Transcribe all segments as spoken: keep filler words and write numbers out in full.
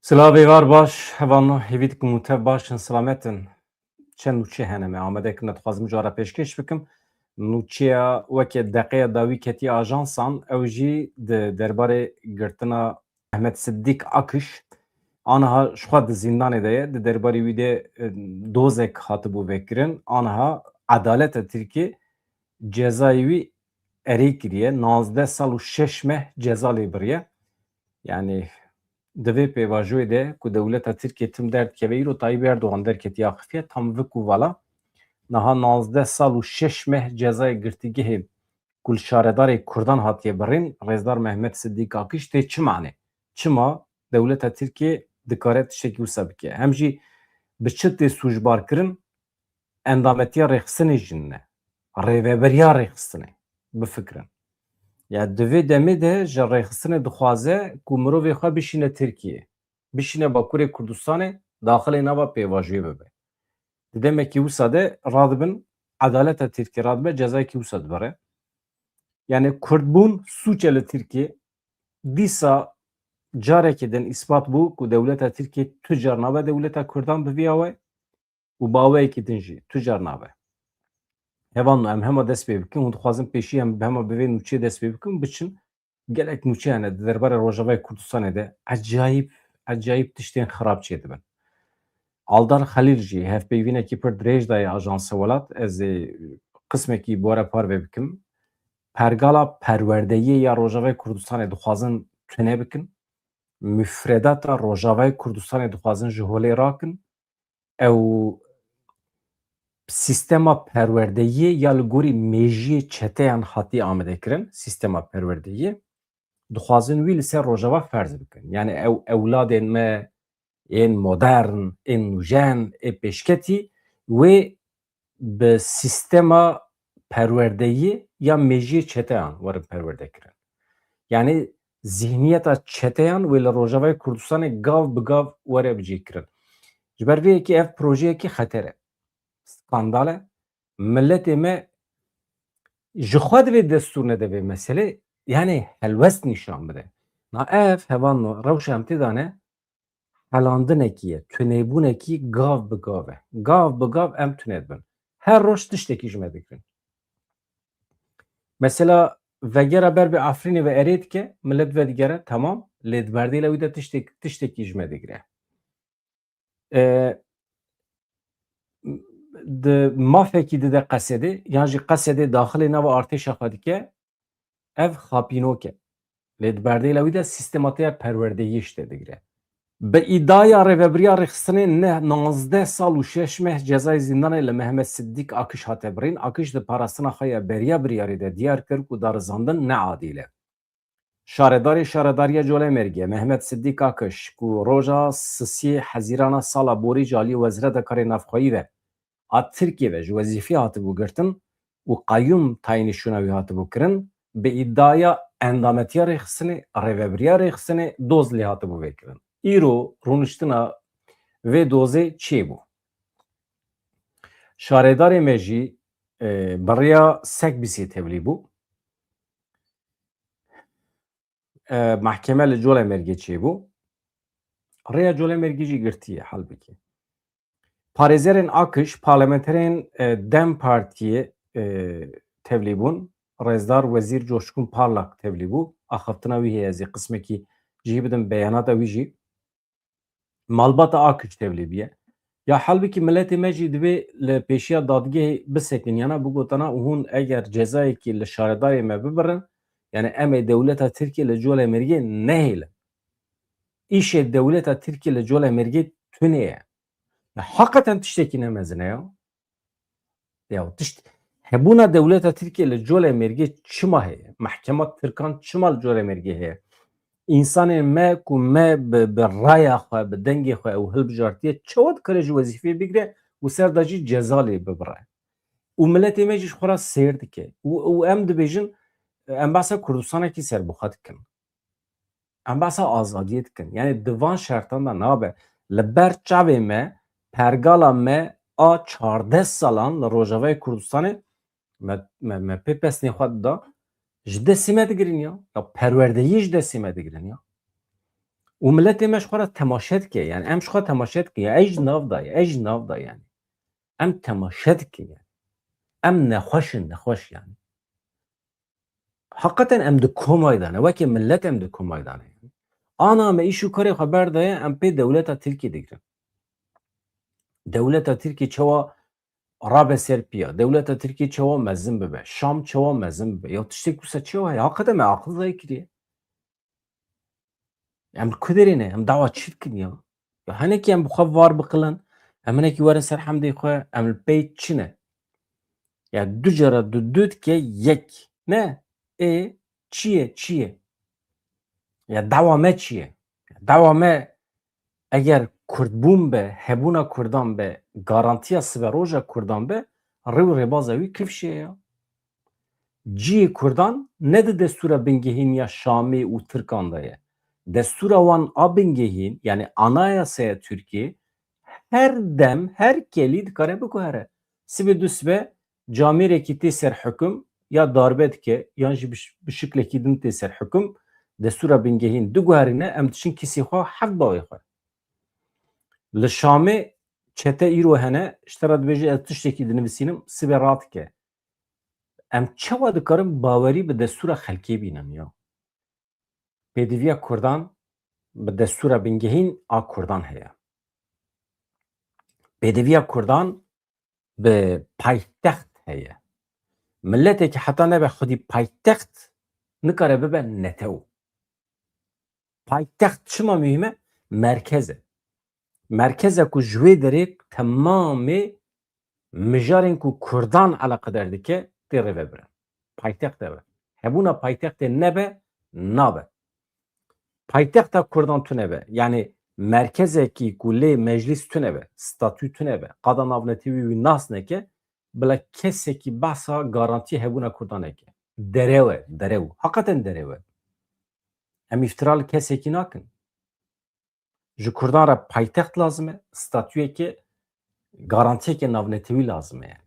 Silav êvar baş, hevalno, hêvî dikim û tev baş in, silamet in. Çend nûçe hene me amade kirine, dixwazim cara pêşkêş bikim. Nûçeya weke deqeya dawî ketiye ajansan, ew jî di derbarê girtina Mehmet Siddîk Akiş, aniha jixwe di zîndanê de ye, di derbarê wî de, e, dozek hatibû vekirin, aniha edaleta Tirkiyê cezayê wî erê kiriye, nazdeh sal û şeş meh ceza lê biriye. Yani, di vê pêvajoyê de ku dewleta Tirkiye tim derdikeve, îro Tayyip Erdogan derketiye axifiye, tam vik û vala. Niha nazdeh sal û şeş meh cezayê girtîgehê ku li şaredarê Kurdan hatiye birîn, Rêzdar Mehmet Siddîk Akiş tê çi mane? Çima dewleta Tirkiye dikare tiştekî wisa bike? Hem jî bi çi tê sûcbar kirin? Endametiya rêxistinê jî nine. Rêveberiya rêxistinê. Bifikirin. Ya di vê demê de ji rêxistinê dixwaze ku mirovê xwe bişîne Tirkiyê. Bişîne Bakurê Kurdistanê, daxilê nava pêvajoyê bibe. Di demekî wisa de radibin, edaleta Tirkiyê radibe, cezayekî wisa dibire. Yani Kurdbûn sûç e li Tirkiyê. Dîsa carekê din îspat bû ku dewleta Tirkiyê tu car nabe dewleta Kurdan bi vî awe û bi aweyekî din jî tu car nabe. Hevalno, em hema dest pê bikin, hûn dixwazin pêşî em hema bi vê nûçeyê dest pê bikin, biçin. Gelek nûçe hene di derbarê Rojavayê Kurdistanê de ecayîb, ecayîb tiştên xirab çêdibin. Aldar Xelîl jî hevpeyvînekî pir dirêj daye Ajansa Welat. Ez ê qismekî bi we re parve bikim. Pergala perwerdeyiyê ya Rojavayê Kurdistanê dixwazin tune bikin. Mufredata Rojavayê Kurdistanê dixwazin ji holê rakin. Ew sîstema perwerdeyiyê ya li gorî mêjiyê çeteyan hatiye amadekirin, sîstema perwerdeyiyê, dixwazin wî li ser Rojava ferz bikin. Yani ew ewladên me ên modern, ên nûjen, ê pêşketî wê bi sîstema perwerdeyiyê ya mêjiyê çeteyan werin perwerde kirin. Yani zihniyeta çeteyan wê li Rojavayê Kurdistanê gav bi gav were bicêkirin. Ji ber vê yekê ev projeyekî xeter e. Skandal e. Miletê me ji xwe divê destûr nede vê meselê, yani helwest nîşan bide. Na ev hevalno rewşa em tê de ne, helandinekî ye, tunebûnekî gav bi gav e. Gav bi gav em tune dibin. Her roj tiştekî ji me digirin. Mesela vegera ber bi Efrînê ve erê dike, millet vedigere, tamam, lê di berdêla wî de tiştek-, tiştekî ji me digire. E, di mafekî dide Qesedê, yan jî Qesedê daxilê nava artêşa xwe dike, ev xapînok e. Lê di berdêla wî de sîstema te ya perwerdeyiyê ji te digire. Bi îdiaya rêvebiriya rêxistinê ne navzdeh sal û şeş meh cezayê zîndanê li Mehmet Siddîk Akiş hate birîn. Akiş di parastina xwe ya beriya biryarê de diyar kir ku darizandin ne adîl e. Şaredarê Şaredariya Colemêrgê Mehmet Siddîk Akiş ku roja sisê Hezîrana sala borî ji aliyê Wezîreta Karê Navxweyî ve a Tirkiyê ve ji wezîfê hatibû girtin û qeyûm tayînî şûna wî hatibû kirin, bi îdiaya endametiya rêxistinê, rêvebiriya rêxistinê doz lê hatibû vekirin. Îro rûniştina vê dozê çêbû. Şaredarê me jî, e, bi rêya Sekbîsê tevlî bû. E, mehkeme li Colemêrgê çêbû. Rêya Colemêrgê jî girtiye, halbikî. Parêzerên Akiş, parlamenterên, e, DEM Partiyê, e, tevlî bûn. Rêzdar Wezîr Coşkun Parlak tevlî bû. Axaftina wî heye, ez ê qismekî cihî bidim beyanata wî jî. Malbata Akiş tevlî bûye. Ya halbikî miletê me jî divê li pêşiya dadgehê bisekin, yana bigotana û hûn eger cezayekî li şaredarê me bibirin, yani em ê dewleta Tirkiyê li Colemêrgê nehêlin. Îşê dewleta Tirkiyê li Colemêrgê tune ye. Ya heqeten tiştekî ne mezin e ya. Ya tişt, hebûna dewleta Tirkiyê li Colemêrgê çima heye? Mehkema Tirkan çima li Colemêrgê heye? Însanên me ku me bi, bi raya xwe, bi dengê xwe ew hilbijartiye, çawa dikare ji wezîfê bigire û ser de jî ceza lê bibire? Û miletê me jî ji xwe re sêr dike. Û, û em dibêjin, em behsa Kurdistanekî serbixwe dikin. Em behsa azadiyê dikin. Yani di van şertan de nabe. Li ber çavê me, pergala me a çardeh salan li Rojavayê Kurdistanê me, me, me pê pesnê xwe dida, ji destê me digirin ya. Ya perwerdeyî ji destê me digirin ya. Û miletê me ji xwe re temaşe dike, yani em ji xwe temaşe dikin, ya ez ji nav da ye, ez ji nav da yani. Em temaşe dikin yani. Em nexweş in, nexweş yani. Heqeten em di komayê de ne, weke milet em di komayê de ne. Ana me îş û karê xwe berdaye, em pê dewleta Tirkiyê digirin. Dewleta Tirkiyê çawa rabe ser piya, dewleta Tirkiyê çawa mezin bibe, Şam çawa mezin bibe, ya tiştê wisa çawa heye, heqeten me aqil zayî kiriye. Em li ku derê ne? Em dawa çi dikin ya? Ya hinekî em bi xwe var biqilin, em hinekî werin ser hemdê xwe, em li pey çi ne? Ya du cara du, du dike yek. Ne? Ê, çi ye, çi ye? Ya dawa me çi ye? Dawa me eger Kurdbûn be, hebûna Kurdan be, garantiya siberoja Kurdan be, rê û rêbaza wî kifşê ye ya. Cihê Kurdan ne di destûra bingehîn ya Şamê û Tirkan de ye. Destûra wan a bingehîn, yani anayasaya Tirkiyê, her dem, her kelî dikare biguhere. Sibê du sibe camêrekî tê ser hukum ya darbe dike, yan jî bi ş-, bi şiklekî din tê ser hukum, destûra bingehîn diguherîne, em diçin kîsê xwe heft bawê xwe. Li Şamê çete îro hene, ji te re dibêje ez tiştekî dinivîsînim, sibê radike. Em çawa dikarin bawerî bi destûra xelkê bînin ya? Pêdiviya Kurdan bi destûra bingehîn a Kurdan heye. Pêdiviya Kurdan bi paytext heye. Miletekî heta nebe xwedî paytext, nikare bibe netew. Paytext çima muhîm e? Merkez e. Merkez e ku ji wê derê temamê mijarên ku Kurdan eleqedar dike tê rêvebirin. Paytext ev e. Hebûna paytextê nebe, nabe. Paytexta Kurdan tune be. Yani merkezekî ku lê meclîs tune be, statû tune be, qada navnetewî wî nas neke, bila kesekî behsa garantiya hebûna Kurdan neke. Derew e, derew. Heqeten derew e. Em îftira li kesekî nakin. Ji Kurdan re paytext lazim e, statûyeke, garantiyeke navnetewî lazim e yani.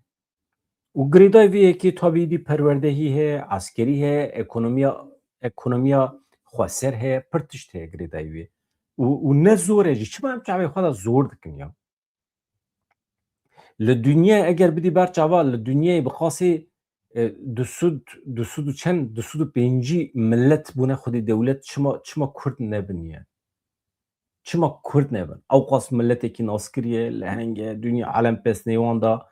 Û girêdayî vê yekê tabî dî perwerdehî heye, eskerî heye, ekonomiya, ekonomiya xweser heye, pir tişt heye girêdayî wê. Û, û ne zor e jî, çima em çavê xwe de zor dikin ya? Li dinyayê eger bidî ber çava, li dinyayê bi qasî, e, du sed, du sed û çend, du sed û pêncî milet bûne xwedî dewlet, çima, çima Kurd nebin ye? Çima Kurd nebin? Ewqas miletekî naskirî ye, leheng e, dinya alem pesnê wan da.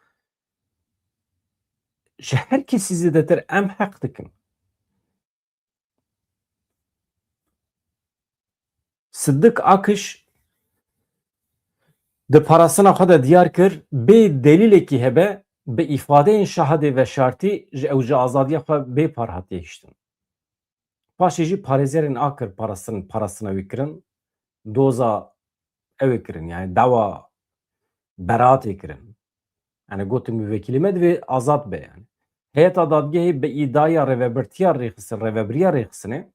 Ji her kesî zêdetir em heq dikin. Sidik Akiş di parastina xwe de diyar kir, bê delîlekî hebe, bi îfadeyên şahidê veşartî ji ew ji azadiya xwe bê par hatiye hiştin. Paşê jî parêzerên a kir parastin-, parastina wî kirin, doza ew ê kirin, yani dawa beraatê kirin. Yani gotin, muvekîlê me divê azad be yani. Heyeta dadgehê bi îdaya rêvebirtiya rêxistin, rêvebiriya rêxistinê,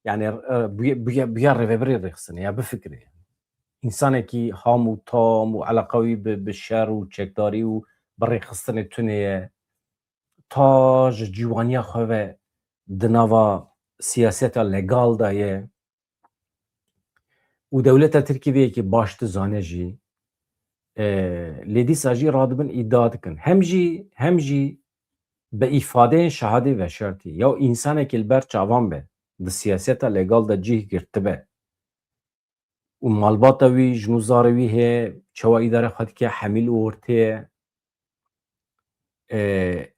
yani, e, bûye, bûye, bûye rêvebirê rêxistinê, ya bifikirê. Însanekî ham û tam û eleqa wî bi, bi şer û çekdarî û bi rêxistinê tune ye. Ta ji ciwaniya xwe ve di nava siyaseta legal de ye. Û dewleta Tirkî vê yekê baş dizane jî. E, lê dîsa jî radibin îdia dikin. Hem jî, hem jî bi îfadeyên şahidê veşartî. Ya însanekî li ber çavan be, di siyaseta legal de cih girtibe. Û malbata wî, jin û zarê wî heye, çawa îdare xwe dike, hemîl û ortê ye. E,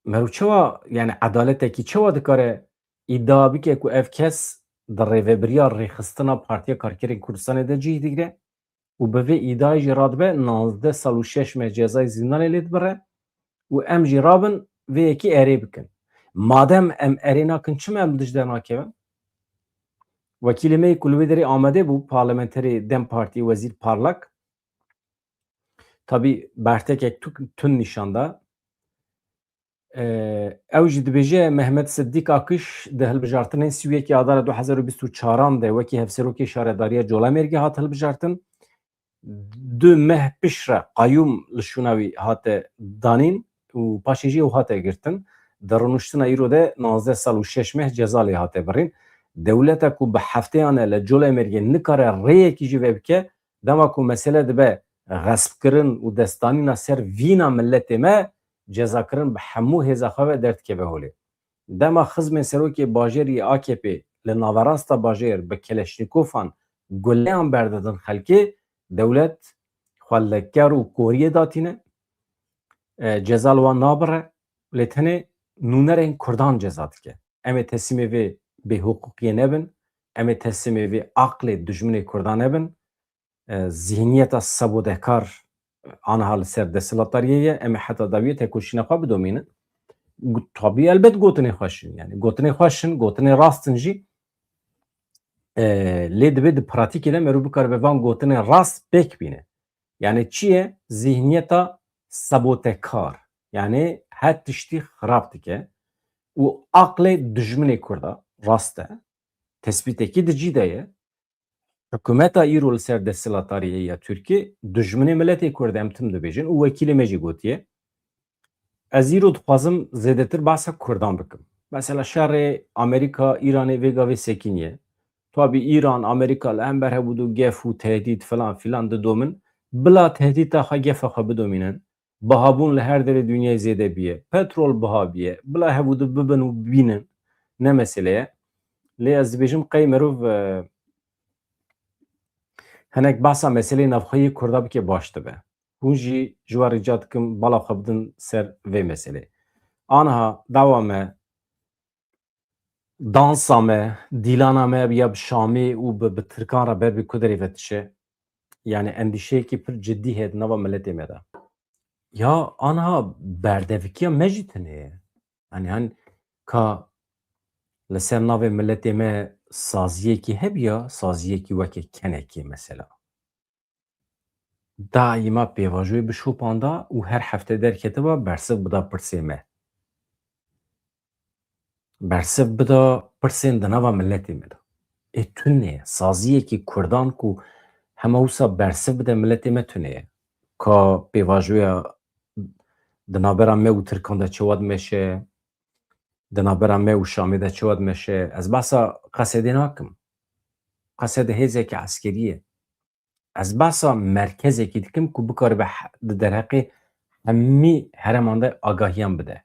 mero çawa, yani edaletekî çawa dikare îdia bike ku ev kes di rêvebiriya rêxistina Partiya Karkerên Kurdistanê de cih digire û bi vê îdiayê jî radibe, nazdeh sal û şeş meh cezayê zîndanê lê dibire û em jî rabin vê yekê erê bikin. Madem em erê nakin, çima em dij de nakevin? Wekîlê me yê ku li wê derê amade bû, parlamenterê dem Partî Wezîr Parlak, tabî bertekek tu-, tund nîşan da. Ee, ew jî dibêje, Mehmet Siddîk Akiş di hilbijartinên sî û yekê Adara du hezar û bîst û çaran de wekî Hevserokê Şaredariya Colemêrgê hat hilbijartin. Du meh piştre qayûm li şûna wî hate danîn û paşê jî ew hate girtin. Di rûniştina îro de nazdeh sal û şeş meh ceza lê hate birîn. Dewleta ku bi hefteyan e li Colemêrgê nikare rêyekî jî vebike, dema ku mesele dibe xespkirin û destanîna ser vîna miletê me, cezakirin bi hemû hêza xwe ve derdikeve holê. Dema xizmên serokê bajêr yê A K P li naverasta bajêr bi keleşnîkofan guleyan berdidin xelkê, dewlet xwe li ker û koriyê datîne, e, ceza li wan nabire, lê tenê nûnerên Kurdan ceza dike. Em ê teslîmê vê bêhiqûqiyê nebin, em ê teslîmê vê aqlê dijminê Kurdan nebin. E, zihniyeta sabotêkar aniha li ser desthilatdariyê ye, em ê heta dawiyê tekoşîna xwe bidomînin. Gu-, tabî elbet gotinê xweş in, yani gotinê xweş in, gotinê rast in jî. E, lê divê di pratîkê de merû bikaribe van gotinê rast pêk bîne. Yani çi ye? Zihniyeta sabotêkar. Yani her tiştî xirab dike û aqlê dijminê Kurda rast e. Tespîtekî di cî de ye. Hikûmeta îro li ser desthilatdariyê ya Tirkiyê dijminê miletê Kurd e, em tim dibêjin û wekîlê me jî gotiye. Ez îro dixwazim zêdetir behsa Kurdan bikim. Mesela şerê Amerîka, Îranê vê gavê sekiniye. Tabî Îran, Amerîka li hember hevûdu gef û tehdît filan filan didomin. Bila tehdîta xwe gefa xwe bidomînin. Bihabûn li her derê dinyayê zêde biye. Petrol biha biye. Bila hevûdu bibin û bibînin. Ne mesele ye. Lê ez dibêjim qey merov, e, hinek behsa meseleyê navxweyê Kurda bike baş dibe. Hûn jî ji we rica dikim bala xwe bidin ser vê meselê. Aniha dawa me, dansa me, dîlana me ya bi Şamê û bi, bi Tirkan re ber bi ku derê ve dişe. Yani endîşeyekî pir cidî heye di nava miletê me de. Ya aniha berdevikiya me jî tune ye. Yani hen ka li ser navê miletê me saziyekî hebiya, saziyekî weke kenekê mesela. Daîma pêvajoyê bişopanda û her hefte derketiba bersiv bida pirsê me. Bersiv bida pirsên di nava miletê me de. Ê tune ye. Saziyekî Kurdan ku hema wisa bersiv bide miletê me tune ye. Ka pêvajoya di navbera me û Tirkan de çawa dimeşe, di navbera me û Şamê de çawa dimeşe. Ez behsa Qesedê nakim. Qesede hêzeke eskerî ye. Ez behsa merkezekî dikim ku bikaribe he-, di derheqê hemî hereman de agahiyan bide.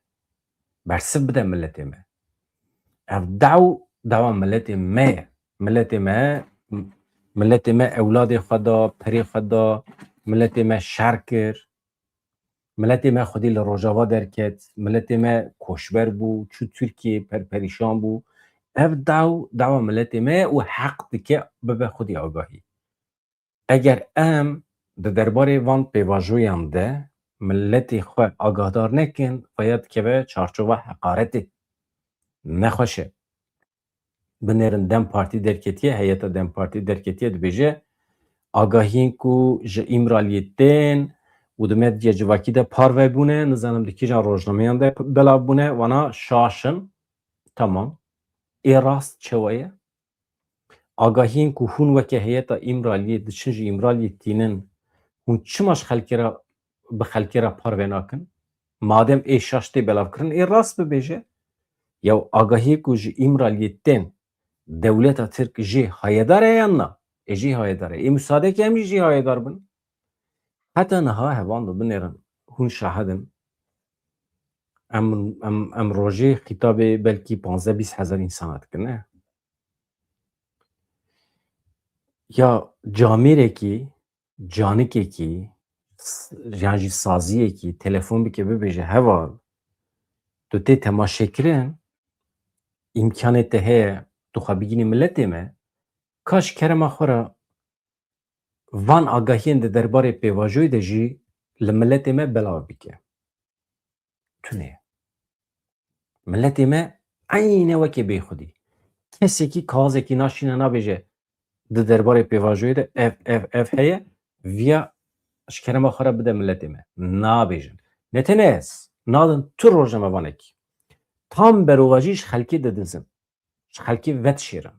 Bersiv bide miletê me. Ev daw, dawa miletê me ye. Miletê me, miletê me ewladê xwe da, perê xwe da, miletê me şer kir. Miletê me xwedî li Rojava derket, miletê me koçber bû, çû Tirkiyê, per-, perîşan bû. Ev daw, dawa miletê me ye û heq dike bibe xwedî agahî. Eger em di derbarê van pêvajoyan de miletê xwe agahdar nekin, vaya dikeve çarçova heqaretê. Nexweş e. Binêrin DEM Partî derketiye, heyeta DEM Partî derketiye, dibêje, agahiyên ku ji Îmraliyê tên û di medya civakî de parve bûne, nizanim di kîjan rojnameyan de belav bûne, wana şaş in. Tamam. Ê rast çawa ye? Agahiyên ku hûn weke heyeta Îmraliyê diçin ji Îmraliyê tînin, hûn çima ji xelkê re, bi xelkê re parve nakin? Madem ê şaş tê belavkirin, ê rast bibêje. Ya agahiyê ku ji Îmraliyê tên, dewleta Tirk jê hayedar e yan na? Ê jê hayedar e. Ê misadeke em jî jê hayedar bin. Heta niha hevalno binêrin, hûn şahid in. Em, em, em rojê xîtabê belkî panzdeh bîst hezar însana dikin, ne? Ya camêrekî, canikekî, s-, yan jî saziyekî telefon bike bibêje, heval, tu tê temaşekirin, îmkanê te heye, tu xwe bigînî miletê me, ka ji kerema xwe re van agahiyên di derbarê pêvajoyê de jî li miletê me belav bike. Tune ye. Miletê me eyne weke bêxwedî. Kesekî kaxizekî naşîne nabêje di derbarê pêvajoyê de ev, ev, ev heye, viya ji kerema xwe re bide miletê me. Nabêjin. Ne tenê ez, nadin tu rojnamevanekî. Tam berovajî ji xelkê didizin. Ji xelkê vedişêrin.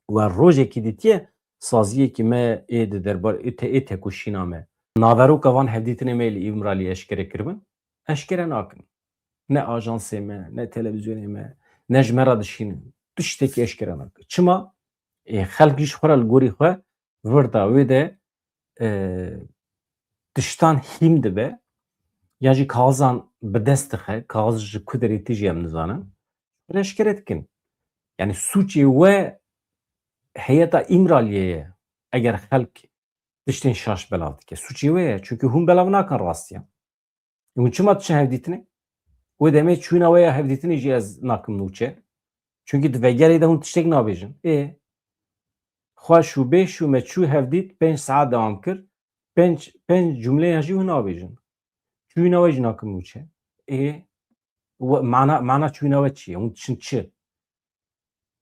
We rojekî dîtiye saziyekî me ê di derbar, ê te-, ê tekoşîna me. Naveroka van hevdîtinê me li Îmralî eşkere kiribin, eşkere nakin. Ne ajansê me, ne televîzyonê me, ne ji me re dişînin. tiştekî eşkere nake. Çima? Ê, xelk jî ji xwe re li gorî xwe vir da wê de, e, tiştan hîm dibe, ya jî kaxizan bi dest dixe, kaxiz ji ku derê tê jî em nizanin. Eşkere dikin. Yani sûcê we heyeta Îmraliyê ye, eger xelk tiştên şaş belav dike. Sûcê we ye, çunkî hûn belav nakin rastiyan. Hûn çima diçin hevdîtinê? Wê demê çûna we ya hevdîtinê jî ez nakim nûçe. Çunkî di vegerê de hûn tiştek nabêjin. Ê, xweş û bêş û me çû hevdît, pênc saet dewam kir. Pênc, pênc cumleyan jî hûn nabêjin. Çûna we jî nakim nûçe. Ê, we, mana, mana çûna we çi ye? Hûn diçin çi?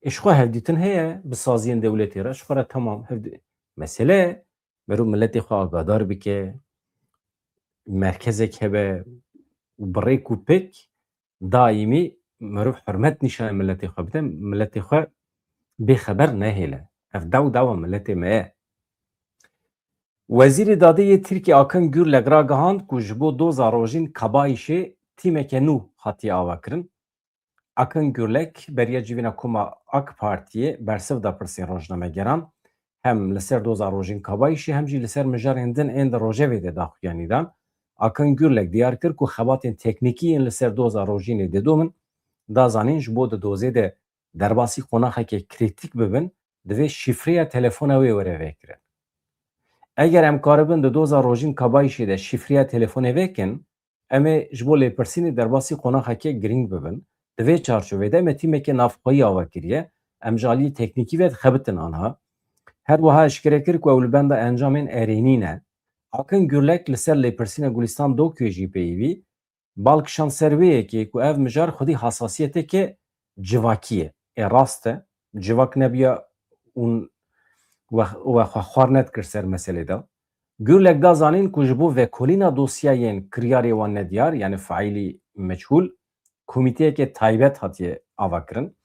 Ê, ji xwe hevdîtin heye bi saziyên dewletê re, ji xwe re temam hevdî-, mesele, merû miletê xwe agadar bike, merkezek hebe û bi rêk û pêk daîmî merû hurmet nîşanê miletê xwe bide, miletê xwe bêxeber nehêle. Ev dew dewa miletê me ye. Wezîrê Dadê yê Tirkiyê Akın Gürlek ragihand ku ji bo doza Rojîn Kabayîşê tîmeke nû hatiye avakirin. Akın Gürlek beriya civîna koma AK Partiyê bersiv da pirsên rojnamegeran, hem li ser doza Rojîn Kabayîşê hem jî li ser mijarên din ên di rojevê de daxuyanî dan. Akın Gürlek diyar kir ku xebatên teknîkî yên li ser doza Rojînê didomin, da zanîn ji bo di dozê de derbasî qonaxeke krîtîk bibin, divê şîfreya telefona wê were vekirin. Eger em karibin di doza Rojîn Kabayîşê de şîfreya telefonê vekin, em ê ji bo lêpirsînê derbasî qonaxeke girîng bibin. Di vê çarçovê de me tîmeke navxweyî ava kiriye. Em ji aliyê teknîkî ve dixebitin anha. Her wiha eşkere kir ku ew li benda encamên erênî ne. Akın Gürlek li ser lêpirsîna Gulistan Dokyoyê jî peyivî bal kişand ser wê yekê ku ev mijar xwedî hasasiyeteke civakî ye. Ê rast e, civak nebiya û we, we xwe xwar nedikir ser meselê de. Gürlek da zanîn ku ji bo vekolîna dosyayên kiryarê wan nediyar, yani faîlî meçhûl, komîteyeke taybet hatiye avakirin.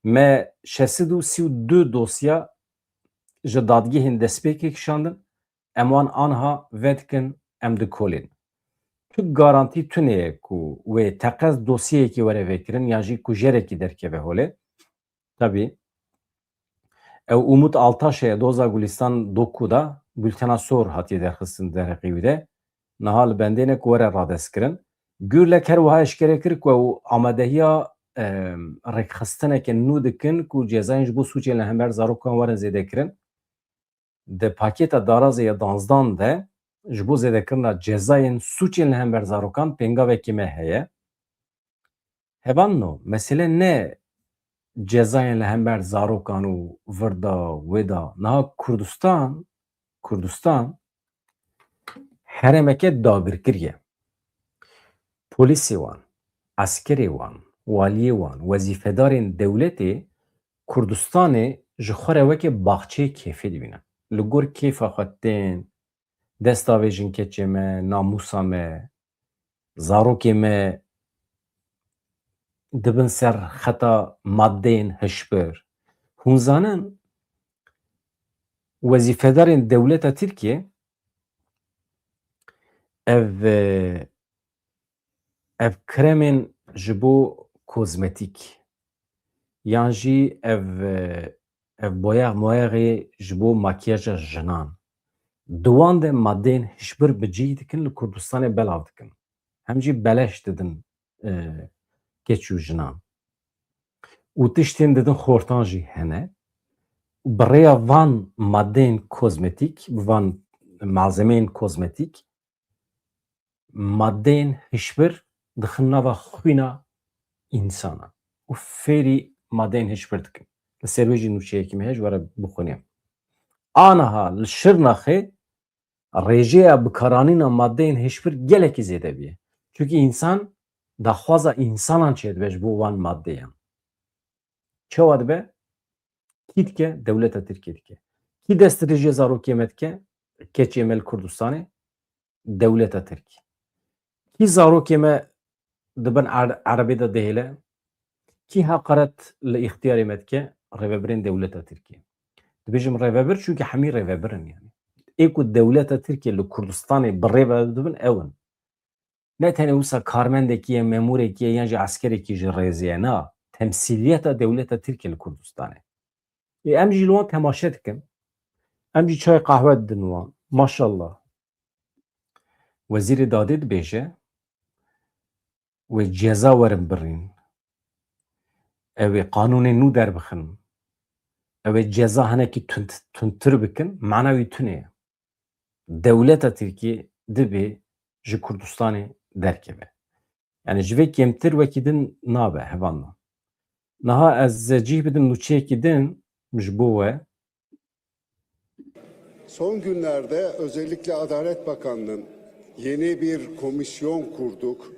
Me şeş sed û sî û du dosya ji dadgehên destpêkê kişandin. Em wan anha vedikin, em dikolên. Tu garantî tune ye ku wê teqez dosyeyekî were vekirin yan jî kujerekî derkeve holê. Tabî. Ew Umut Altaş e, doza Gulistan Doku da bultena sor hatiye derxistin derheqî wî de. Niha li bendê ne ku were radestkirin. Gürlek her wiha eşkere kir ku ew amadehiya, em, rêkxistineke nû dikin ku cezayên ji bo sûcên li hember zarokan werin zêdekirin. Di pakêta darazê ya danzdan de ji bo zêdekirina cezayên sûcên li hember zarokan pêngavekî me heye. Hevalno, mesele ne cezayên li hember zarokan û vir da wê da. Niha Kurdistan, Kurdistan herêmeke dagirkirî ye. Polîsê wan, eskerê wan, waliyê wan, wezîfedarên dewletê Kurdistanê ji xwe re weke baxçeyê kêfê dibînin. Li gor kêfa xwe tên, destavêjin keçê me, namûsa me, zarokê me dibin ser xeta maddeyên hişbir. Hûn zanin, wezîfedarên dewleta Tirkiyê ev, e, ev kremên ji bo kozmetîk yan jî ev, e, ev boyax moyaxê ji bo makyaja jinan, di wan de madeyên hişbir bi cih dikin, li Kurdistanê belav dikin. Hem jî beleş didin, e, keç û jinan. Û tiştên didin xortan jî hene. Bi rêya van madeyên kozmetîk, bi van malzemeyên kozmetîk, madeyên hişbir dixin nava xwîna însana û fêrî madeyên hişbir dikin. Li ser wê jî nûçeyekî me heye, ji we re bixwînim. Aniha li Şirnexê rêjeya bikaranîna madeyên hişbir gelekî zêde bûye. Çunkî însan daxwaza însanan çêdibe ji bo wan madeyan. Çawa dibe? Kî dike? Dewleta Tirkiyê dike. Kî destdirêjê zarokê me dike? Keçê me li Kurdistanê, dewleta Tirkiyê. Kî zarokê me di bin er-, erebê de dihêle? Kî heqaret li îxtiyarê me dike? Rêvebirên dewleta Tirkiyê. Dibêjim rêvebir, çunkî hemî rêvebir in yani. Ê ku dewleta Tirkiyê li Kurdistanê bi rêve dibin, ew in. Ne tenê wisa karmendekî ye, memûrekî ye, yan jî eskerekî ji rêzê ye. Na, temsîliyeta dewleta Tirkiye li Kurdistanê. Ê, em jî li wan temaşe dikin. Em jî çay qehwe didin wan. Maşallah. Wezîrê dadê dibêje, wê ceza werin birîn. Ew ê qanûnên nû derbixin. Ew ê ceza hinekî tund, tundtir bikin. Mana wî tune ye. Dewleta Tirkiyê dibê ji Kurdistanê derkeve. Yani ji vê kêmtir wekî din nabe hevalno. Niha ez cih bidim nûçeyekî din ji bo we. Son günlerde özellikle Adalet Bakanlığı'nın yeni bir komisyon kurduk,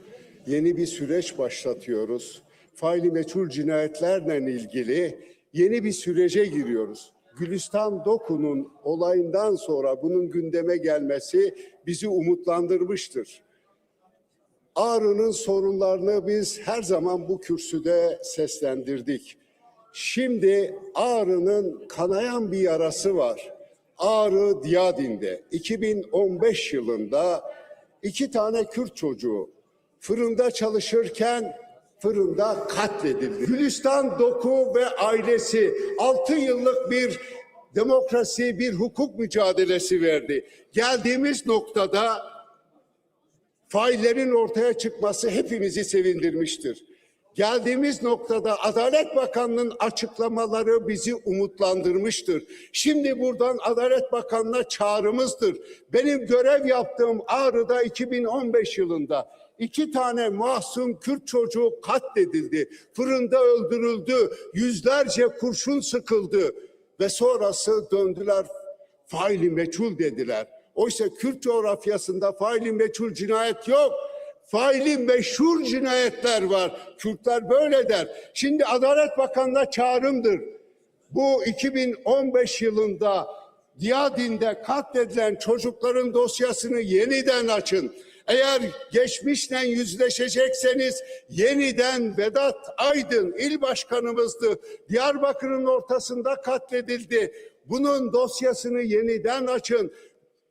yeni bir süreç başlatıyoruz. Faili meçhul cinayetlerle ilgili yeni bir sürece giriyoruz. Gülistan Doku'nun olayından sonra bunun gündeme gelmesi bizi umutlandırmıştır. Ağrı'nın sorunlarını biz her zaman bu kürsüde seslendirdik. Şimdi Ağrı'nın kanayan bir yarası var. Ağrı Diyadin'de iki bin on beş yılında iki tane Kürt çocuğu fırında çalışırken fırında katledildi. Gülistan Doku ve ailesi altı yıllık bir demokrasi, bir hukuk mücadelesi verdi. Geldiğimiz noktada faillerin ortaya çıkması hepimizi sevindirmiştir. Geldiğimiz noktada Adalet Bakanlığı'nın açıklamaları bizi umutlandırmıştır. Şimdi buradan Adalet Bakanlığı'na çağrımızdır. Benim görev yaptığım Ağrı'da iki bin on beş yılında iki tane masum Kürt çocuğu katledildi. Fırında öldürüldü. Yüzlerce kurşun sıkıldı. Ve sonrası döndüler faili meçhul dediler. Oysa Kürt coğrafyasında faili meçhul cinayet yok. Faili meşhur cinayetler var. Kürtler böyle der. Şimdi Adalet Bakanı'na çağrımdır. Bu iki bin on beş yılında Diyadin'de katledilen çocukların dosyasını yeniden açın. Eğer geçmişle yüzleşecekseniz yeniden Vedat Aydın il başkanımızdı. Diyarbakır'ın ortasında katledildi. Bunun dosyasını yeniden açın.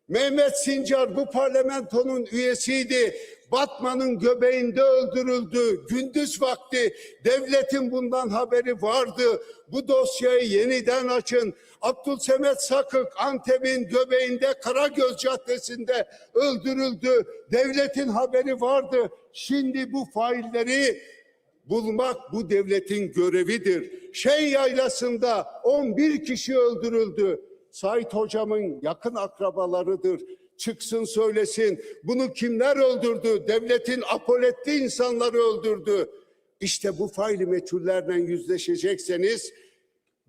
Mehmet Sincar bu parlamentonun üyesiydi. Batman'ın göbeğinde öldürüldü. Gündüz vakti devletin bundan haberi vardı. Bu dosyayı yeniden açın. Abdülsemet Sakık Antep'in göbeğinde Karagöz Caddesi'nde öldürüldü. Devletin haberi vardı. Şimdi bu failleri bulmak bu devletin görevidir. Şen Yaylası'nda on bir kişi öldürüldü. Sait hocamın yakın akrabalarıdır. Çıksın söylesin. Bunu kimler öldürdü? Devletin apoletli insanları öldürdü. İşte bu faili meçhullerle yüzleşecekseniz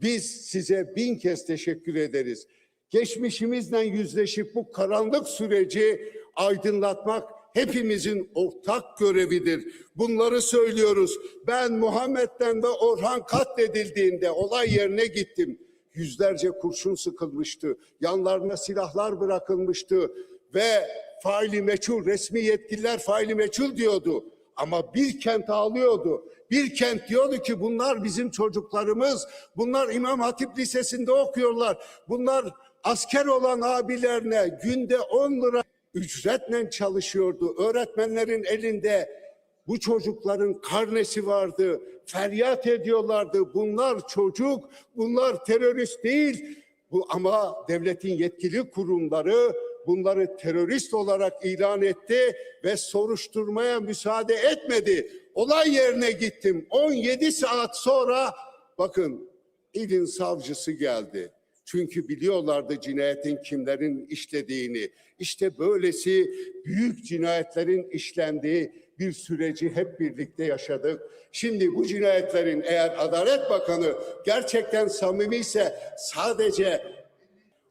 biz size bin kez teşekkür ederiz. Geçmişimizle yüzleşip bu karanlık süreci aydınlatmak hepimizin ortak görevidir. Bunları söylüyoruz. Ben Muhammed'den ve Orhan katledildiğinde olay yerine gittim. Yüzlerce kurşun sıkılmıştı. Yanlarına silahlar bırakılmıştı ve faili meçhul, resmi yetkililer faili meçhul diyordu. Ama Bilkent ağlıyordu. Bilkent diyordu ki bunlar bizim çocuklarımız, bunlar İmam Hatip Lisesi'nde okuyorlar, bunlar asker olan abilerine günde on lira ücretle çalışıyordu. Öğretmenlerin elinde bu çocukların karnesi vardı, feryat ediyorlardı. Bunlar çocuk, bunlar terörist değil. Bu, ama devletin yetkili kurumları bunları terörist olarak ilan etti ve soruşturmaya müsaade etmedi. Olay yerine gittim. on yedi saat sonra bakın, ilin savcısı geldi. Çünkü biliyorlardı cinayetin kimlerin işlediğini. İşte böylesi büyük cinayetlerin işlendiği bir süreci hep birlikte yaşadık. Şimdi bu cinayetlerin, eğer Adalet Bakanı gerçekten samimi ise, sadece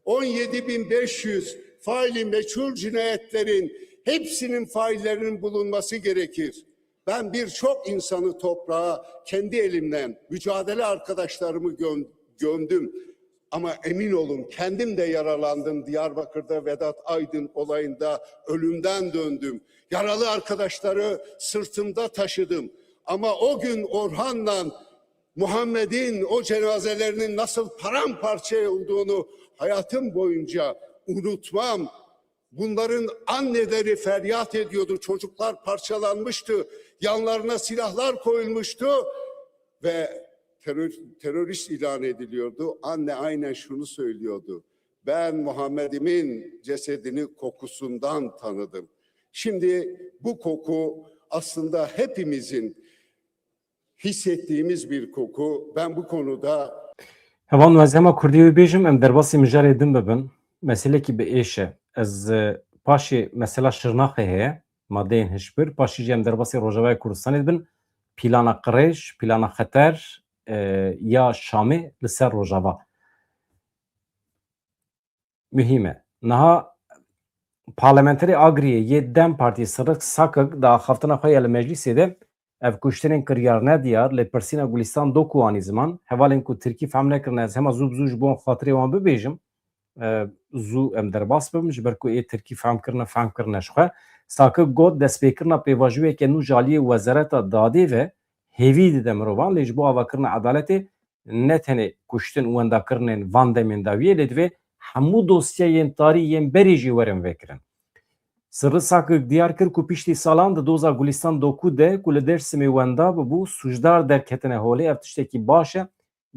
on yedi bin beş yüz faili meçhul cinayetlerin hepsinin faillerinin bulunması gerekir. Ben birçok insanı toprağa kendi elimden, mücadele arkadaşlarımı gö-, gömdüm. Ama emin olun, kendim de yaralandım. Diyarbakır'da Vedat Aydın olayında ölümden döndüm. Yaralı arkadaşları sırtımda taşıdım. Ama o gün Orhan'la Muhammed'in o cenazelerinin nasıl paramparça olduğunu hayatım boyunca unutmam. Bunların anneleri feryat ediyordu. Çocuklar parçalanmıştı. Yanlarına silahlar koyulmuştu. ve terör, terörist ilan ediliyordu. Anne aynen şunu söylüyordu: "Ben Muhammed'imin cesedini kokusundan tanıdım." Şimdi bu koku aslında hepimizin hissettiğimiz bir koku. Ben bu konuda Heval, ez hema kurdî wê bêjim, em derbasî mijarê din bibin. Meselekî bi êş e. Ez, e, paşê mesela Şirnaxê heye, madeyên hişbir, paşê jî em derbasî Rojavayê Kurdistanê dibin. Plana qirêj, plana xeter, e, ya Şamê li ser Rojava. Muhîm e. Niha parlamenterê Agriyê yê dem Partiyê Sirri Sakik di axaftina xwe ya li meclîsê de ev kuştinên kiryar nediyar, lê pirsîna Gulîstan Doku anî ziman. Hevalên ku tirkî fehm nekirine, ez hema zû bi zû ji bo xatirê wan bibêjim. E, zû em derbas bibim, ji ber ku ê tirkî fehm kirine, fehm kirine ji xwe. Sakik got, destpêkirina pêvajoyeke nû ji aliyê Wezareta Dadê ve hêvî dide mirovan, lê ji bo avakirina edaletê ne tenê kuştin û wendakirinên van demên dawiyê, lê divê hemû dosyayên tarî yên berê jî werin vekirin. Sirri Sakik diyar kir ku piştî salan di doza Gulîstan Doku de ku li Dêrsimê wenda bibû, sûcdar derketine holê. Ev tiştekî baş e.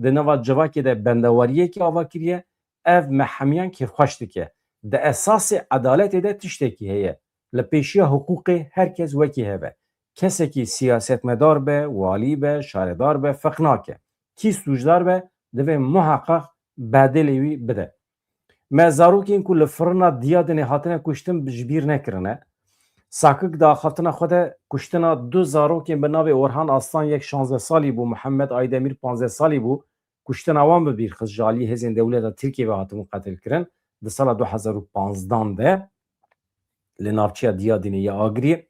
Di nava civakê de bendewariyekê ava kiriye. Ev me hemiyan kêfxweş dike. Di esasê edaletê de tiştekî heye. Li pêşiya hiqûqê her kes wekî hev e. Kesekî siyasetmedar be, walî be, şaredar be, ferq nake. Kî sûcdar be, divê muheqeq bedêlê wî bide. Me zarokên ku li firina Diyadinê hatine kuştin ji bîr nekirine. Sakik di axaftina xwe de kuştina du zarokên bi navê Orhan Aslan, yek şazdeh salî bû, Muhammed Aydemîr panzdeh salî bû, kuştina wan bi bîr xist, ji alî hêzên dewleta Tirkiyê ve hatibûn qetilkirin di sala du hezar û panzdan de li navçeya Diyadinê ya Agiriyê.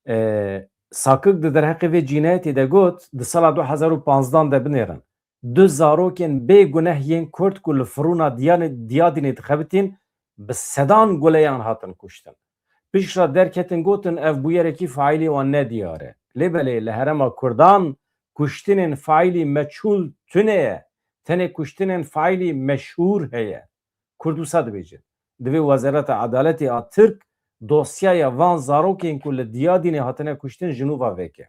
E, Sakik di derheqê vê cînayetê de got, di sala du hezar û panzdan de binêrin. Du zarokên bê guneh yên Kurd ku li firûna Diyanê-, Diyadinê dixebitîn, bi sedan guleyan hatin kuştin. Piştre derketin gotin, ev bûyerekî faîlê wan ne diyar e. Lê belê li herêma Kurdan kuştinên faîlî meçhûl tune ye. Tenê kuştinên faîlî meşhûr heye. Kurd wisa dibêjin. Divê Wezareta Edaletê a Tirk dosyaya van zarokên ku li Diyadinê hatine kuştin ji nû ve veke.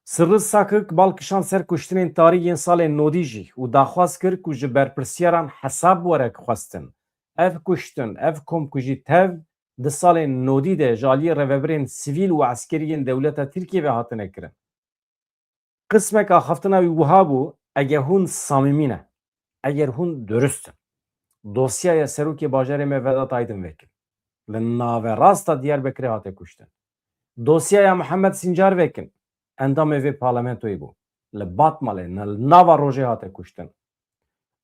Sirri Sakik bal kişand ser kuştinên tarî yên salên nodî jî û daxwaz kir ku ji berpirsiyaran hesab were xwestin. Ev kuştin, ev komkujî tev di salên nodî de ji aliyê rêvebirên sivîl û eskerî yên dewleta Tirkiyê ve hatine kirin. Qismek axaftina wî wiha bû, eger hûn samîmî ne, eger hûn durust in, dosyaya serokê bajarê me Vedat Aydin vekin. Li naverasta Diyarbekirê hate kuştin. Dosyaya Mihemed Sincar vekin. Endamê vê parlamentoyê bû. Li Batmalê, li nava rojê hate kuştin.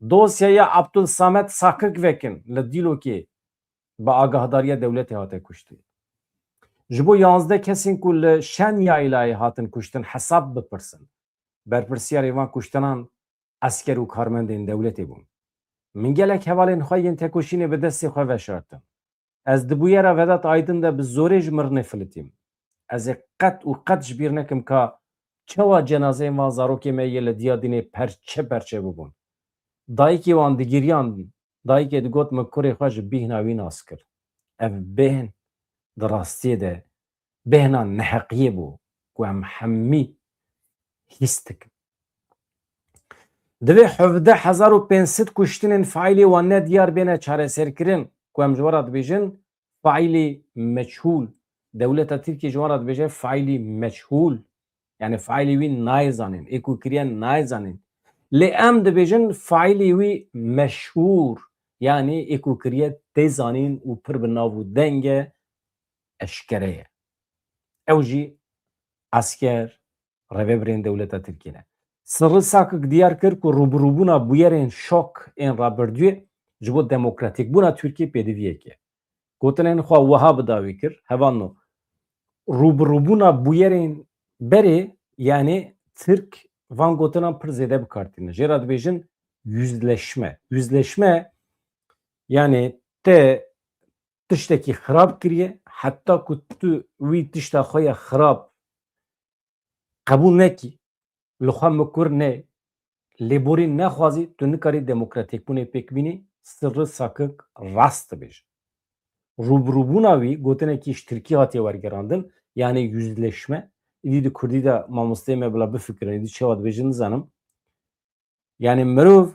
Dosyaya Abdul Samet Sakik vekin. Li Dîlokê bi agahdariya dewletê hate kuştin. Ji bo yanzdeh kesên ku li Şen Yaylayê hatin kuştin hesab bipirsin. Berpirsiyarê van kuştinan esker û karmendên dewletê bûn. Min gelek hevalên xwe yên tekoşînê bi destê xwe veşartin. Ez di bûyera Vedat Aydin de bi zorê ji mirinê filitîm. Ez ê qet û qet ji bîr nekim ka çawa cenazeyên van zarokê me yê li Diyadînê perçe perçe bibûn. Dayikê wan digiriyan, dayikê digot, min kurê xwe ji bîhna wî nas kir. Ev bêhn di rastiyê de bêhna neheqiyê bû ku em hemî hîs dikin. Divê hevdeh hezar û pênc sed kuştinên faîlê wan ne diyar bêne çareserkirin, ku em ji we re dibêjin faîlê meçhûl. Dewleta Tirkiyê ji wan re dibêje faîlî meçhûl. Yani faîlê wî nayê zanîn, ê ku kiriye nayê zanîn. Lê em dibêjin faîlê wî meşhûr. Yani ê ku kiriye tê zanîn û pir bi nav û deng e, eşkere ye. Ew jî esker, rêvebirên dewleta Tirkiyê ne. Sirri Sakik diyar kir ku rûbirûbûna bûyerên şok ên rabirdûyê ji bo demokratîkbûna Tirkiyê pêdiviyek e. Gotinên xwe wiha bi dawî kir, hevalno, rûbirûbûna bûyerên berê, yani Tirk van gotinan pir zêde bi kar tîne. Jê re dibêjin yüzleşme. Yüzleşme, yani te tiştekî xirab kiriye, heta ku tu wî tişta xwe ya xirab qebûl nekî, li xwe mikur ne, lêborîn nexwazî, tu nikarî demokratîkbûnê pêk bînî. Sirri Sakik rast dibêje. Rûbirûbûna wî gotinekî ji Tirkî hatiye wergerandin, yani yüzleşme, Îdî di kurdî de mamosteyê me bila bifikire, îdî çawa dibêjin nizanim. Yani mirov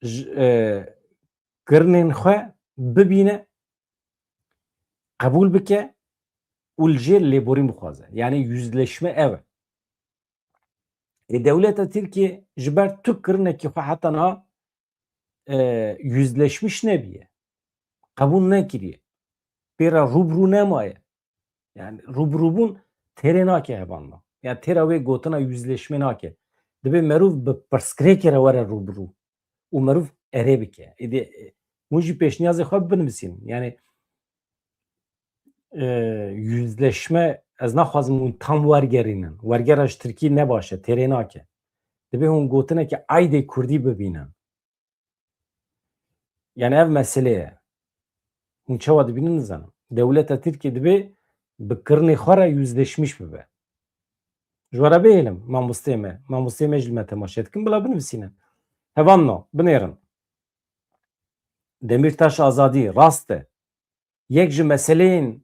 ji, e, kirinên xwe bibîne, qebûl bike û li jêr lêborîn bixwaze. Yani yüzleşme ev e. Ê dewleta Tirkiye ji ber tu kirinekî xwe heta niha, e, yüzleşmiş nebiye. Qebûl nekiriye. Pê re rûbirû nemaye. Yani rûbirûbûn têrê nake hevalno. Yani têra wê gotina yüzleşme nake. Dibê merûv bi pirsgirêkê re were rûbirû û merûv erê bike. Êdî, e, hûn jî pêşniyazê xwe binivîsînin. Yani, e, yüzleşme, ez naxwazim hûn tam wergerînin. Wergera ji Tirkî ne baş e, têrê nake. Dibê hûn gotineke aydê kurdî bibînin. Yani ev mesele ye. Hûn çawa dibînin nizanim. Dewleta Tirkiye dibê bi kirinê xwe re yüzleşmiş bibe. Ji we re bihêlim, mamosteyê me. Mamosteyê me jî li me temaşe dikin, bila binivîsînin. Hevalno, binêrin. Demîrtaş azadî, rast e. Yek ji meseleyên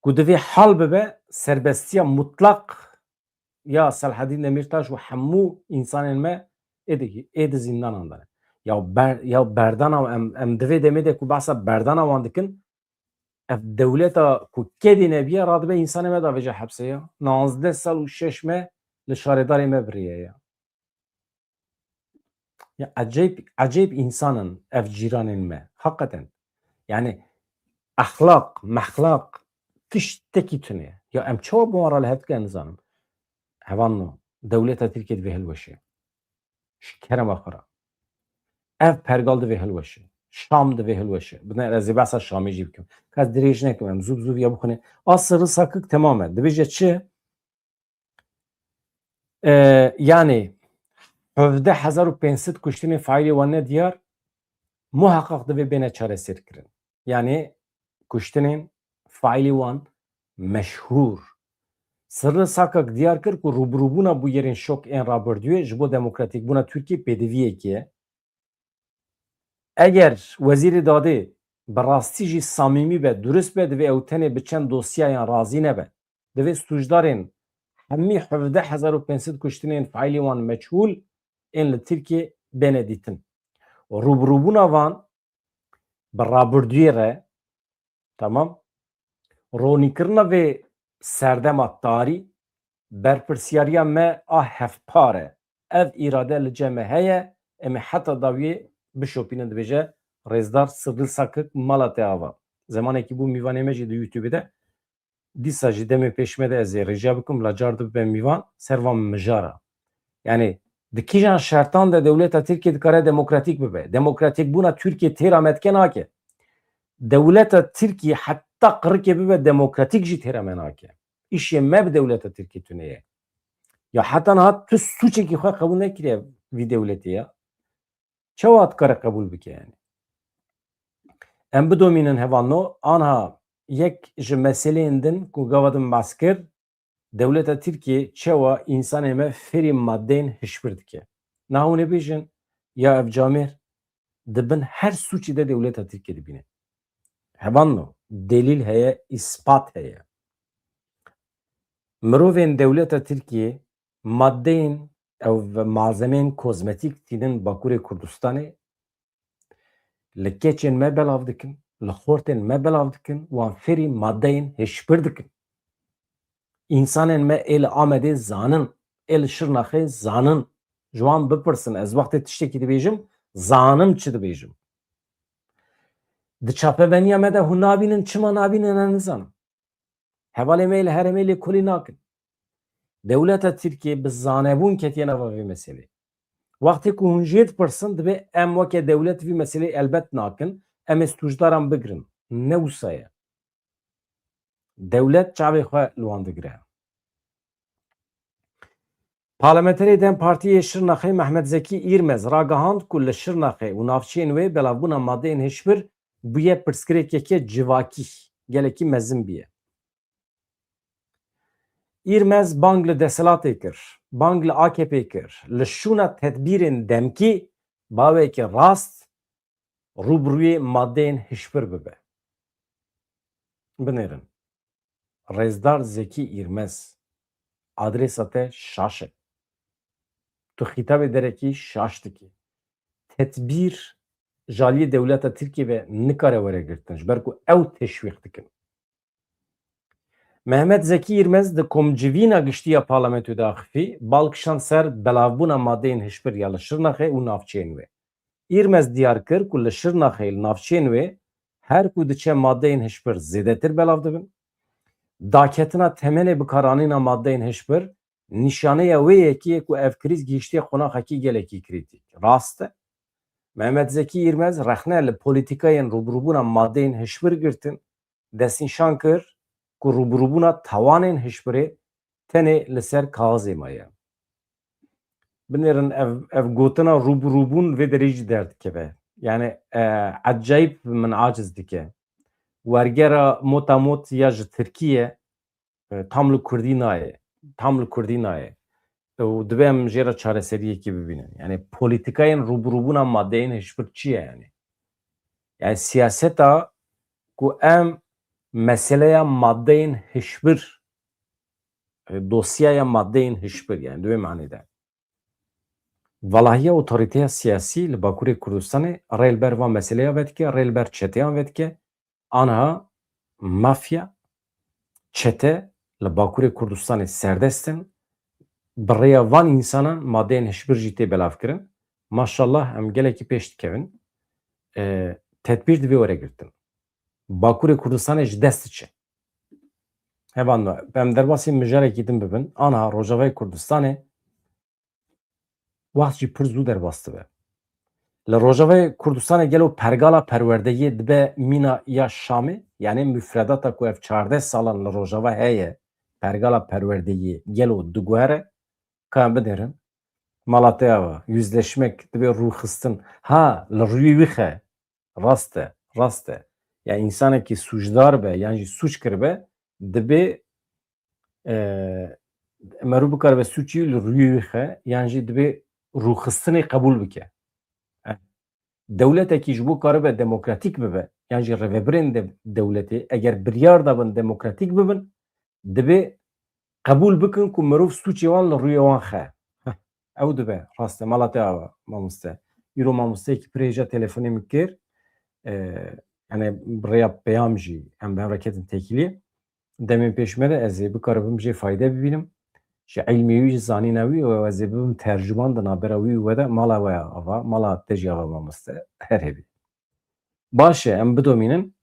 ku divê hal bibe, serbestiya mutlaq ya Selahedîn Demîrtaş û hemû însanên me ê di, ê di zîndanan de ne. Ya ber-, ya berdana em, em di vê demê de ku behsa berdana wan dikin, ev dewleta ku kedî nebiye radibe însanê me davêje hepsê ya. Nozdeh sal û şeş meh li şaredarê me biriye ya. Ya ecêb, ecêb însan in ev cîranên me. Heqeten. Yani exlaq, mexlaq tiştekî tune ye. Ya em çawa bi wan re li hev dike, nizanim. Hevalno, dewleta Tirkiye divê hilweşe. Ji kerema xwe re. Ev pergal divê hilweşe. Şam divê hilweşe. Bine ez ê behsa Şamê jî bikim. Ez dirêj nekim, em zû bi zû viya bixwînin. A Sirri Sakik temam e. Dibêje çi? E, yani hevdeh hezar û pênc sed kuştinên faîlê wan ne diyar, muheqeq divê bêne çareserkirin. Yani kuştinên faîlê wan meşhûr. Sirri Sakak diyar kir ku rûbirûbûna bûyerên şok ên rabirdûyê ji bo demokratîkbûna Tirkiyê pêdiviyekê ye. Eger Wezîrê Dadê bi rastî jî samîmî be, durist be, divê ew tenê bi çend dosyayan razî nebe. Divê sûcdarên hemî hevdeh hezar û pênc sed kuştinên faîlê wan meçhûl ên li Tirkiyê bêne dîtin. Rûbirûbûna van bi rabirdûyê re, tamam, ronîkirina vê serdema tarî, berpirsiyariya me a hevpar e. Ev îrade li cem me heye, em ê heta dawiyê bişopînin, dibêje rêzdar Sirri Sakik, mala te ava. Zemanekî bû mîvanê me jî di YouTube de. Dîsa jî demê pêş me de ez ê rica bikim, bila car dibe mîvan ser van mijara. Yani di kîjan şertan de dewleta Tirkiye dikare demokratîk bibe? Demokratîkbûna Tirkiye têra me dike, nake. Dewleta Tirkiye heta qirikê bibe demokratîk jî têra me nake. Îşê me bi dewleta Tirkiye tune ye. Ya heta niha tu sûçekî xwe qebûl nekiriye vî dewletê ya. Çawa dikare qebûl bike yani? Em bidomînin hevalno, anha yek ji meseleyên din ku gava din behs kir, dewleta Tirkiye çawa însanê me fêrî madeyên hişbir dike. Niha hûn ê bêjin, ya ev camêr di bin her sûcî de dewleta Tirkiye dibîne. Hevalno, delîl heye, îspat heye. Mirovên dewleta Tirkiye madeyên ew ve malzemeyên kozmetîk tînin Bakurê Kurdistanê, li keçên me belav dikin, li xortên me belav dikin, wan fêrî madeyên hişbir dikin. Însanên me ê li Amedê zanin, ê li Şirnaxê zanin. Ji wan bipirsin, ez wextê tiştekî dibêjim, zanim çi dibêjim. Di çapemeniya me de hûn nabînin, çima nabînin, ez nizanim. Hevalê me yê li herêmê lêkolîn nakin. Dewleta Tirkiye bi zanebûn ketiye nava vê meselê. Wextê ku hûn jê dipirsin, dibê em weke dewlet vî meselê elbet nakin, em ê sûcdaran bigirin. Ne wisa ye. Dewlet çavê xwe li wan digire. Parlamenterê dem Partî yê Şirnaxê Mehmet Zekî Îrmez ragihand ku li Şirnaxê û navçeyên wê belavbûna madeyên hişbir bûye pirsgirêkeke civakî, gelekî mezin bûye. Îrmez bang li desthilatê kir, bang li A K P kir, li şûna tedbîrên demkî baweke rast rûbirûyê madeyên hişbir bibe. Binêrin. Rêzdar Zekî Îrmez, adresa te şaş e. Tu xîtabê derekî şaş dikî. Tedbîr ji aliyê dewleta Tirkiyê ve nikare were girtin, ji ber ku ew teşwîq dikin. Mehmet Zekî Îrmez di komcivîna giştî ya parlamentoyê de axifî, bal kişand ser belavbûna madeyên hişbir ya li Şirnexê û navçeyên wê. Îrmez diyar kir ku li Şirnexê, li navçeyên wê, her ku diçe madeyên hişbir zêdetir belav dibin. Daketina temenê bikaranîna madeyên hişbir nîşaneya wê yekê ye ku ev krîz gihîştiye qonaxekî gelekî krîtîk. Rast e. Mehmet Zekî Îrmez rexne li polîtîkayên rûbirûbûna madeyên hişbir girtin, destnîşan kir ku rûbirûbûna tawanên hişbirê tenê li ser kaxizê maye. Binêrin ev, ev gotina rûbirûbûn vê derê jî derdikeve. Yani, e, ecayîb min aciz dike. Wergera motamot ya ji Tirkiye, e, tam li Kurdî nayê. Tam li Kurdî nayê. Û divê em jê re çareseriyekê bibînin. Yani polîtîkayên rûbirûbûna madeyên hişbir çi ye yani? Yani siyaseta ku em meseleya madeyên hişbir, e, dosyaya madeyên hişbir yani di wê manê de. Valahiya otorîteya siyasî li Bakurê Kurdistanê rê li ber van meseleya vedike, rê li ber çeteyan vedike. Aniha mafya, çete li Bakurê Kurdistanê serdest in. Bi rêya van însanan madeyên hişbir jî tê belavkirin. Maşallah em gelekî pêş dikevin. E, tedbîr divê were girtin. Bakurê Kurdistanê ji dest diçe. Hevalno, em derbasî mijarekî din bibin. Aniha Rojavayê Kurdistanê wext jî pir zû derbas dibe. Li Rojavayê Kurdistanê gelo pergala perwerdeyiyê dibe mîna ya Şamê? Yani mufredata ku ev çardeh salan li Rojava heye, pergala perwerdeyiyê gelo diguhere? Ka em binêrin. Mala te ava, yüzleşmek dibe rûxistin. Ha, li rûyê wî xe. Rast e, rast e. Ya însanekî sûcdar be, yan jî sûc kiribe, dibe, e, merû bikaribe sûcî li rûyê wî xe, yan jî dibe rûxistinê qebûl bike. E, dewletekî ji bo karibe demokratîk bibe, yan jî rêvebirên de, dewletê eger biryar dabin demokratîk bibin, dibe qebûl bikin ku mirov sûcê wan li rûyê wan xe. Heh, ew dibe, rast e, mala te ava, mamoste. Îro mamosteyekî pir hêja telefonê min kir. E, yani bi rêya peyam jî em bi hev re ketin têkiliyê. Demên pêş me de ez ê bikaribim jê fayde bibînim. Ji îlmê wî, ji zanîna wî û ez ê bibim tercûman di navbera wî û we de. Mala we ya ava, mala te jî ava mamoste. Her hebî. Baş e, em bidomînin.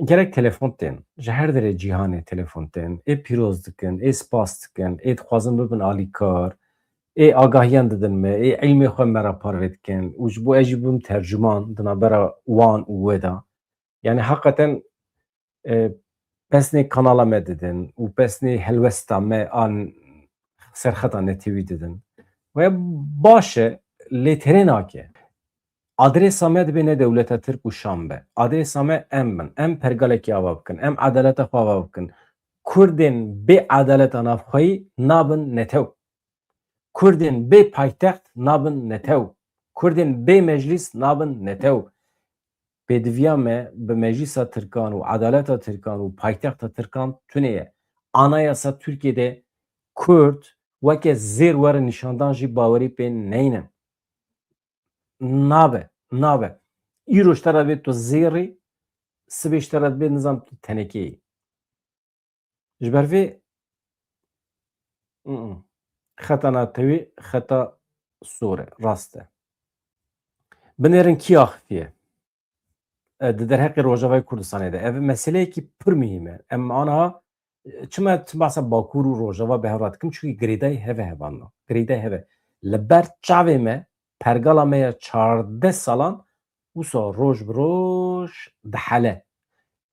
Gerek telefon tên. Ji her derê cîhanê telefon tên. Ê pîroz dikin, ê spas dikin, ê dixwazin bibin alîkar, ê agahiyan didin me, ê îlmê xwe me re parve dikin. Û ji bo ez jî bibim tercûman di navbera wan û we de. Yani heqeten, e, pesnê kanala me didin û pesnê helwesta me an serxeta netewî didin. Ve baş e, lê terê nake. Adresa me dibe ne dewleta Tirk û Şam be. Adresa me em bin. Em pergalekî ava bikin. Em edaleta xwe ava bikin. Kurdên bê edaleta navxweyî nabin netew. Kurdên bê paytext nabin netew. Kurdên bê meclîs nabin netew. Pêdiviya me bi meclîsa Tirkan û edaleta Tirkan û paytexta Tirkan tune ye. Anayasa Tirkiyê de Kurd weke zêr were nîşandan jî bawerî pê neynin. Nabe, nabe. Îro ji te re bê tu zêrî, sibê ji te re bê nizam tu tenekeyî. Ji ber vê, ı-ı. Xeta netewî, xeta sor e, rast e. Binêrin kî axifiye? E, di derheqê Rojavayê Kurdistanê de. Ev meseleyekî pir muhîm e. Em aniha, e, çima tu behsa Bakur û Rojava bi hev re dikim? Çunkî girêdayî hev e hevalno. Girêdayî hev e. Li ber çavê me, pergala me ya çardeh salan, wisa roj bi roj dihele.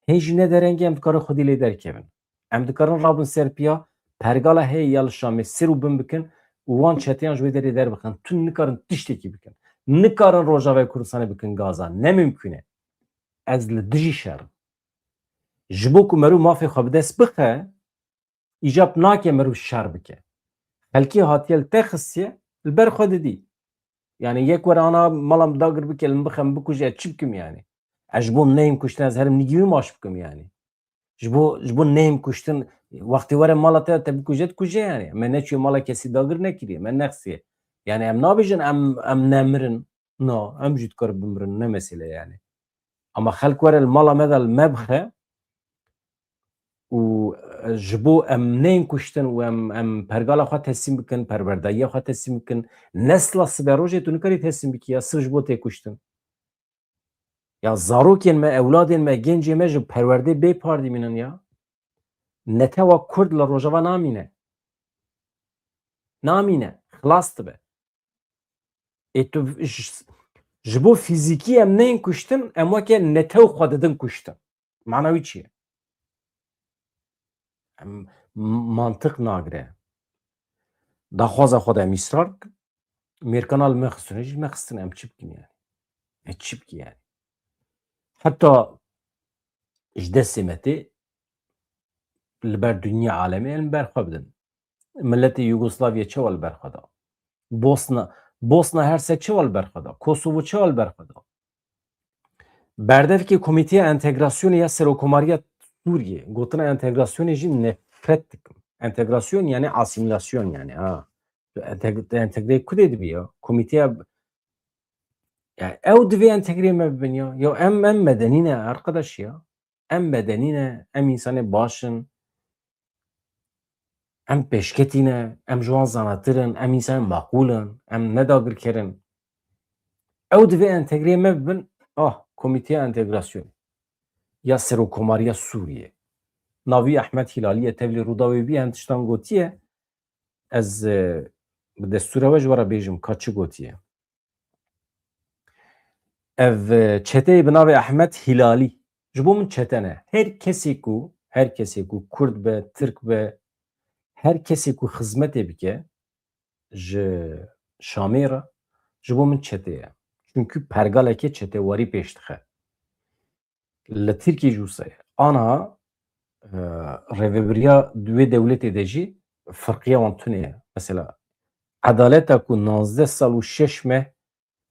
Hê jî ne derengê em dikarin xwedî lê derkevin. Em dikarin rabin ser piya, pergala heye ya li Şamê sêr û bin bikin û wan çeteyan ji wê derê derbixin. Tu nikarin tiştekî bikin. Nikarin Rojavayê Kurdistanê bikin Gaza. Ne mimkûn e. Ez li dijî şer im. Ji bo ku meriv mafê xwe bi dest bixe, îcab nake meriv şer bike. Xelkê hatiye li te xistiye, li ber xwe didî. Yani yek were ana mala min dagir bike, li min bixe, min bikuje, ez çi bikim yani? Ez ji bo neyên kuştin ez herim nigî wî maç bikim yani. Ji bo, ji bo neyên kuştin, wextê were mala te, te bikuje, dikuje yani. Me neçûye mala kesî dagir nekiriye, me nexsiye. Yani em nabêjin em, em nemirin. Na, em jî dikarin bimirin, ne mesele yani. Ama xelk were li mala me de li me bixe û, e, ji bo em neyên kuştin û em, em pergala xwe teslîm bikin, perwerdeyiya xwe teslîm bikin. Nesla sibe rojê tu nikarî teslîm bikî ya, siv ji bo tê kuştin. Ya zarokên me, ewladên me, gencê me ji perwerdê bê par dimînin ya. Netewa Kurd li Rojava namîne. Namîne. Xilas dibe. Ê tu ji, ji bo fîzîkî em neyên kuştin, em weke netew xwe didin kuştin. Mana wî çi ye? Em m-, mantiq nagire. Daxwaza xwe de em îsrar bikin. Mêrkana li me xistine jî me xistine, em çi bikin yani? Em çi bikin yani? Heta ji destê me tê li ber dinya alemê em li ber xwe bidin. Miletê Yugoslavya çawa li ber xwe da? Bosna, Bosna Hersek çawa li ber xwe da? Kosovo çawa li ber xwe da? Berdevkê Komîteya Entegrasyonê ya Serokomariya Sûriyê, gotina entegrasyonê jî nefret dikim. Entegrasyon yani asîmîlasyon yani, ha. Tu enteg-, tu entegreyê kudê dibî ya? Komîteya, ya ew divê entegreyê me bibin ya. Ya em, em medenî ne arkadaş ya. Em medenî ne, em însanê baş in. Em pêşketî ne, em ji wan zanatir in, em însanê maqûl in, em ne dagirker in. Ew divê entegreyê me bibin, ah, Komîteya Entegrasyonê ya Serokomariya Sûriyê. Navî Ehmed Hîlalî ye, tevlî Rûdawê bî, em tiştan gotiye. Ez, e, bi destûra we ji we re bêjim, ka çi gotiye. Ev, e, çeteyê bi navê Ehmed Hîlalî ji bo min çete ne. Her kesê ku, her kesê ku Kurd be, Tirk be, her kesê ku xizmetê bike ji Şamê re, ji bo min çete ye. Çünkü pergaleke çetewarî pêş dixe. Li Tirkiyê jî wisa ye. Aniha, e, rêvebiriya di wê dewletê de jî firqiya wan tune ye. Mesela, edaleta ku nozdeh sal û şeş meh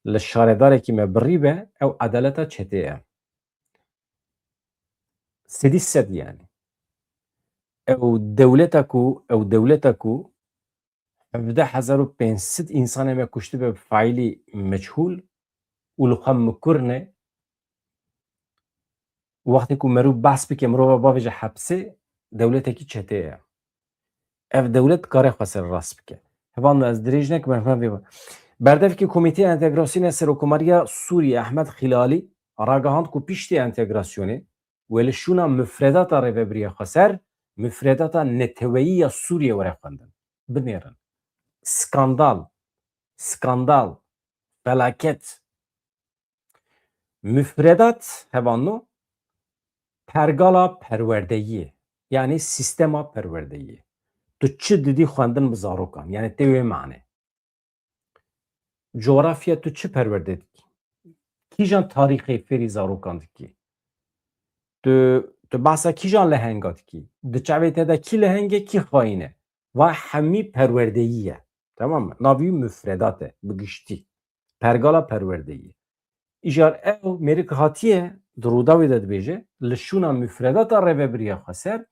li şaredarekî me birî be, ew edaleta çetê ye. Sedî sed yani. Ew dewleta ku, ew dewleta ku hevdeh hezar û pênc sed însanê me kuştibe bi faîlî meçhûl û li xwe mikur ne. Wextê ku merû behs bike, mirova bavêje hepsê, dewletekî çetê ye. Ev dewlet dikare xwe ser rast bike. Hevalno, ez dirêj nekim, em hev vê. Berdevkê Komîteya Entegrasyonê Serokomariya Sûriyê Ehmed Xîlalî ragihand ku piştî entegrasyonê wê li şûna mufredata Rêvebiriya Xweser, mufredata neteweyî ya Sûriyê were xwendin. Binêrin. Skandal. Skandal. Felaket. Mufredat, hevalno, pergala perwerdeyî ye. Yani sîstema perwerdeyî ye. Tu çi didî xwendin bi zarokan? Yani tê wê mane. Coğrafya tu çi perwerde dikî? Kîjan tarîxê fêrî zarokan dikî? Tu, tu behsa kîjan lehenga dikî? Di çavê te de kî leheng e, kî xayîn e? Va hemî perwerdeyî ye. Tamam mı? Navî mufredat e, bi giştî. Pergala perwerdeyî. Îcar ew mêrik hatiye, di Rûdawê de dibêje, li şûna mufredata Rêvebiriya Xweser,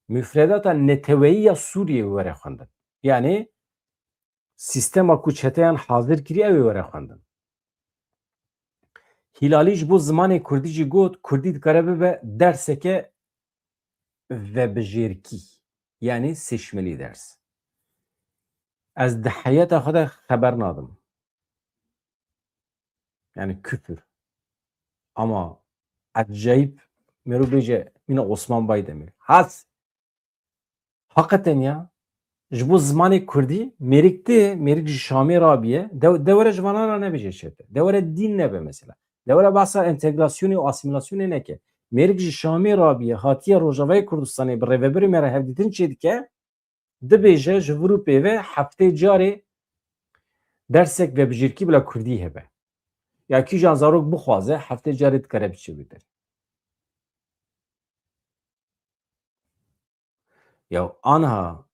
mufredata neteweyî ya Sûriyê were xwendin. Yani sîstema ku çeteyan hazir kiriye, ew ê were xwendin. Hîlalî ji bo zimanê kurdî jî got, kurdî dikare bibe derseke vebijêrkî, yani seçmeli ders. Ez di heyeta xwe de xeber nadim. Yani küfür. Ama acayip, mero bêje mîna Osman Baydemir. Has Hakikaten ya, ji bo zimanê kurdî, mêrik tê, mêrik ji Şamê rabiye, de, de were ji vana re nebêje çete. De were dîn nebe mesela. De were behsa entegrasyonê û asîmîlasyonê neke. Mêrik ji Şamê rabiye, hatiye Rojavayê Kurdistanê bi rêvebirê me re hevdîtin çêdike, dibêje ji vir û pê ve heftê carê dersek vebijêrkî bila kurdî hebe. Ya kîjan zarok bixwaze, heftê carê dikare biçe wê derê. Ya aniha,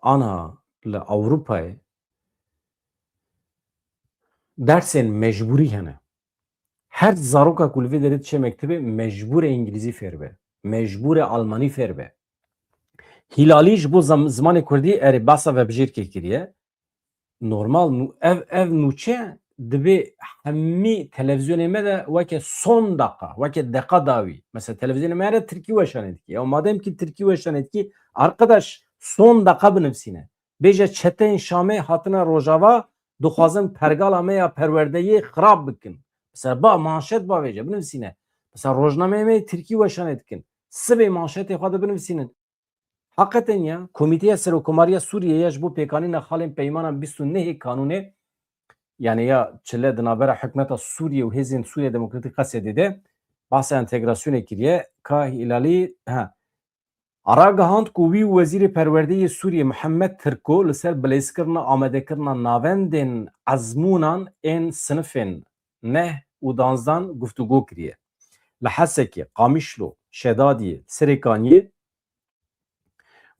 aniha li Ewropayê dersên mecbûrî hene. Her zaroka ku li vê derê diçe mektebê mecbûr e îngilîzî fêr be. Mecbûr e almanî fêr be. Hîlalî ji bo zam-, zimanê kurdî erê behsa vebijêrkê kiriye. Normal nû-, ev, ev nûçe dibê hemî televîzyonê me de weke son deqa, weke deqa dawî. Mesela televîzyonê me re tirkî weşanê dikî. Ya madem ki tirkî weşanê dikî, arkadaş, son deqa binivîsîne. Bêje çeteyên Şamê hatine Rojava, dixwazin pergala me ya perwerdeyê xirab bikin. Mesela ba manşet bavêje, binivîsîne. Mesela rojnameyê me yê tirkî weşanê dikin. Sibê manşetê xwe de binivîsînin. Heqeten ya, Komîteya Serokomariya Sûriyê ya ji bo pêkanîna xalên peymana bîst û nehê kanûnê, yani ya çile di navbera hikûmeta Sûriyê û Hêzên Sûriya Demokratîk, Qesedê de, behsa entegrasyonê kiriye, ka Hîlalî, ha, ragihand ku wî û Wezîrê Perwerdeyê Sûriyê Mihemed Tirko li ser bilezkirina amadekirina navendên ezmûnan ên sinifên neh û danzdan guftûgo kiriye. Li Hesekê, Qamişlo, Şedadiyê, Serêkaniyê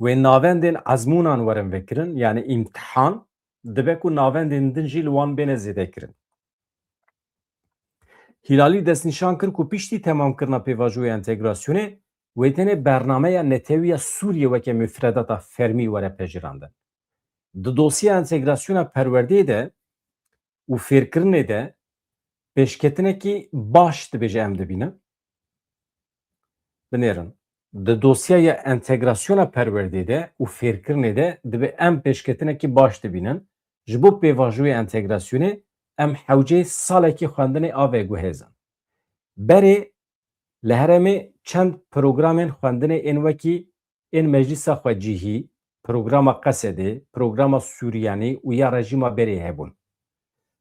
wê navendên ezmûnan werin vekirin, yani îmtihan, dibe ku navendên din jî li wan bêne zêdekirin. Hîlalî destnîşan kir ku piştî temamkirina pêvajoya entegrasyonê, wê tenê bernameya netewî ya Sûriyê weke mufredata fermî were pejirandin. Di dosyeya entegrasyona perwerdeyê de û fêrkirinê de pêşketinekî baş dibêje em dibînin. Binêrin, di dosyaya entegrasyona perwerdê de û fêrkirinê de dibe em pêşketinekî baş dibînin. Ji bo pêvajoyê entegrasyonê em hewceyê salekî xwendinê a veguhêzin. Berê li herêmê çend programên xwendinê ên wekî ên Meclisa Xwecihî, programa Qesedê, programa Suryanî û ya rejîma berê hebûn.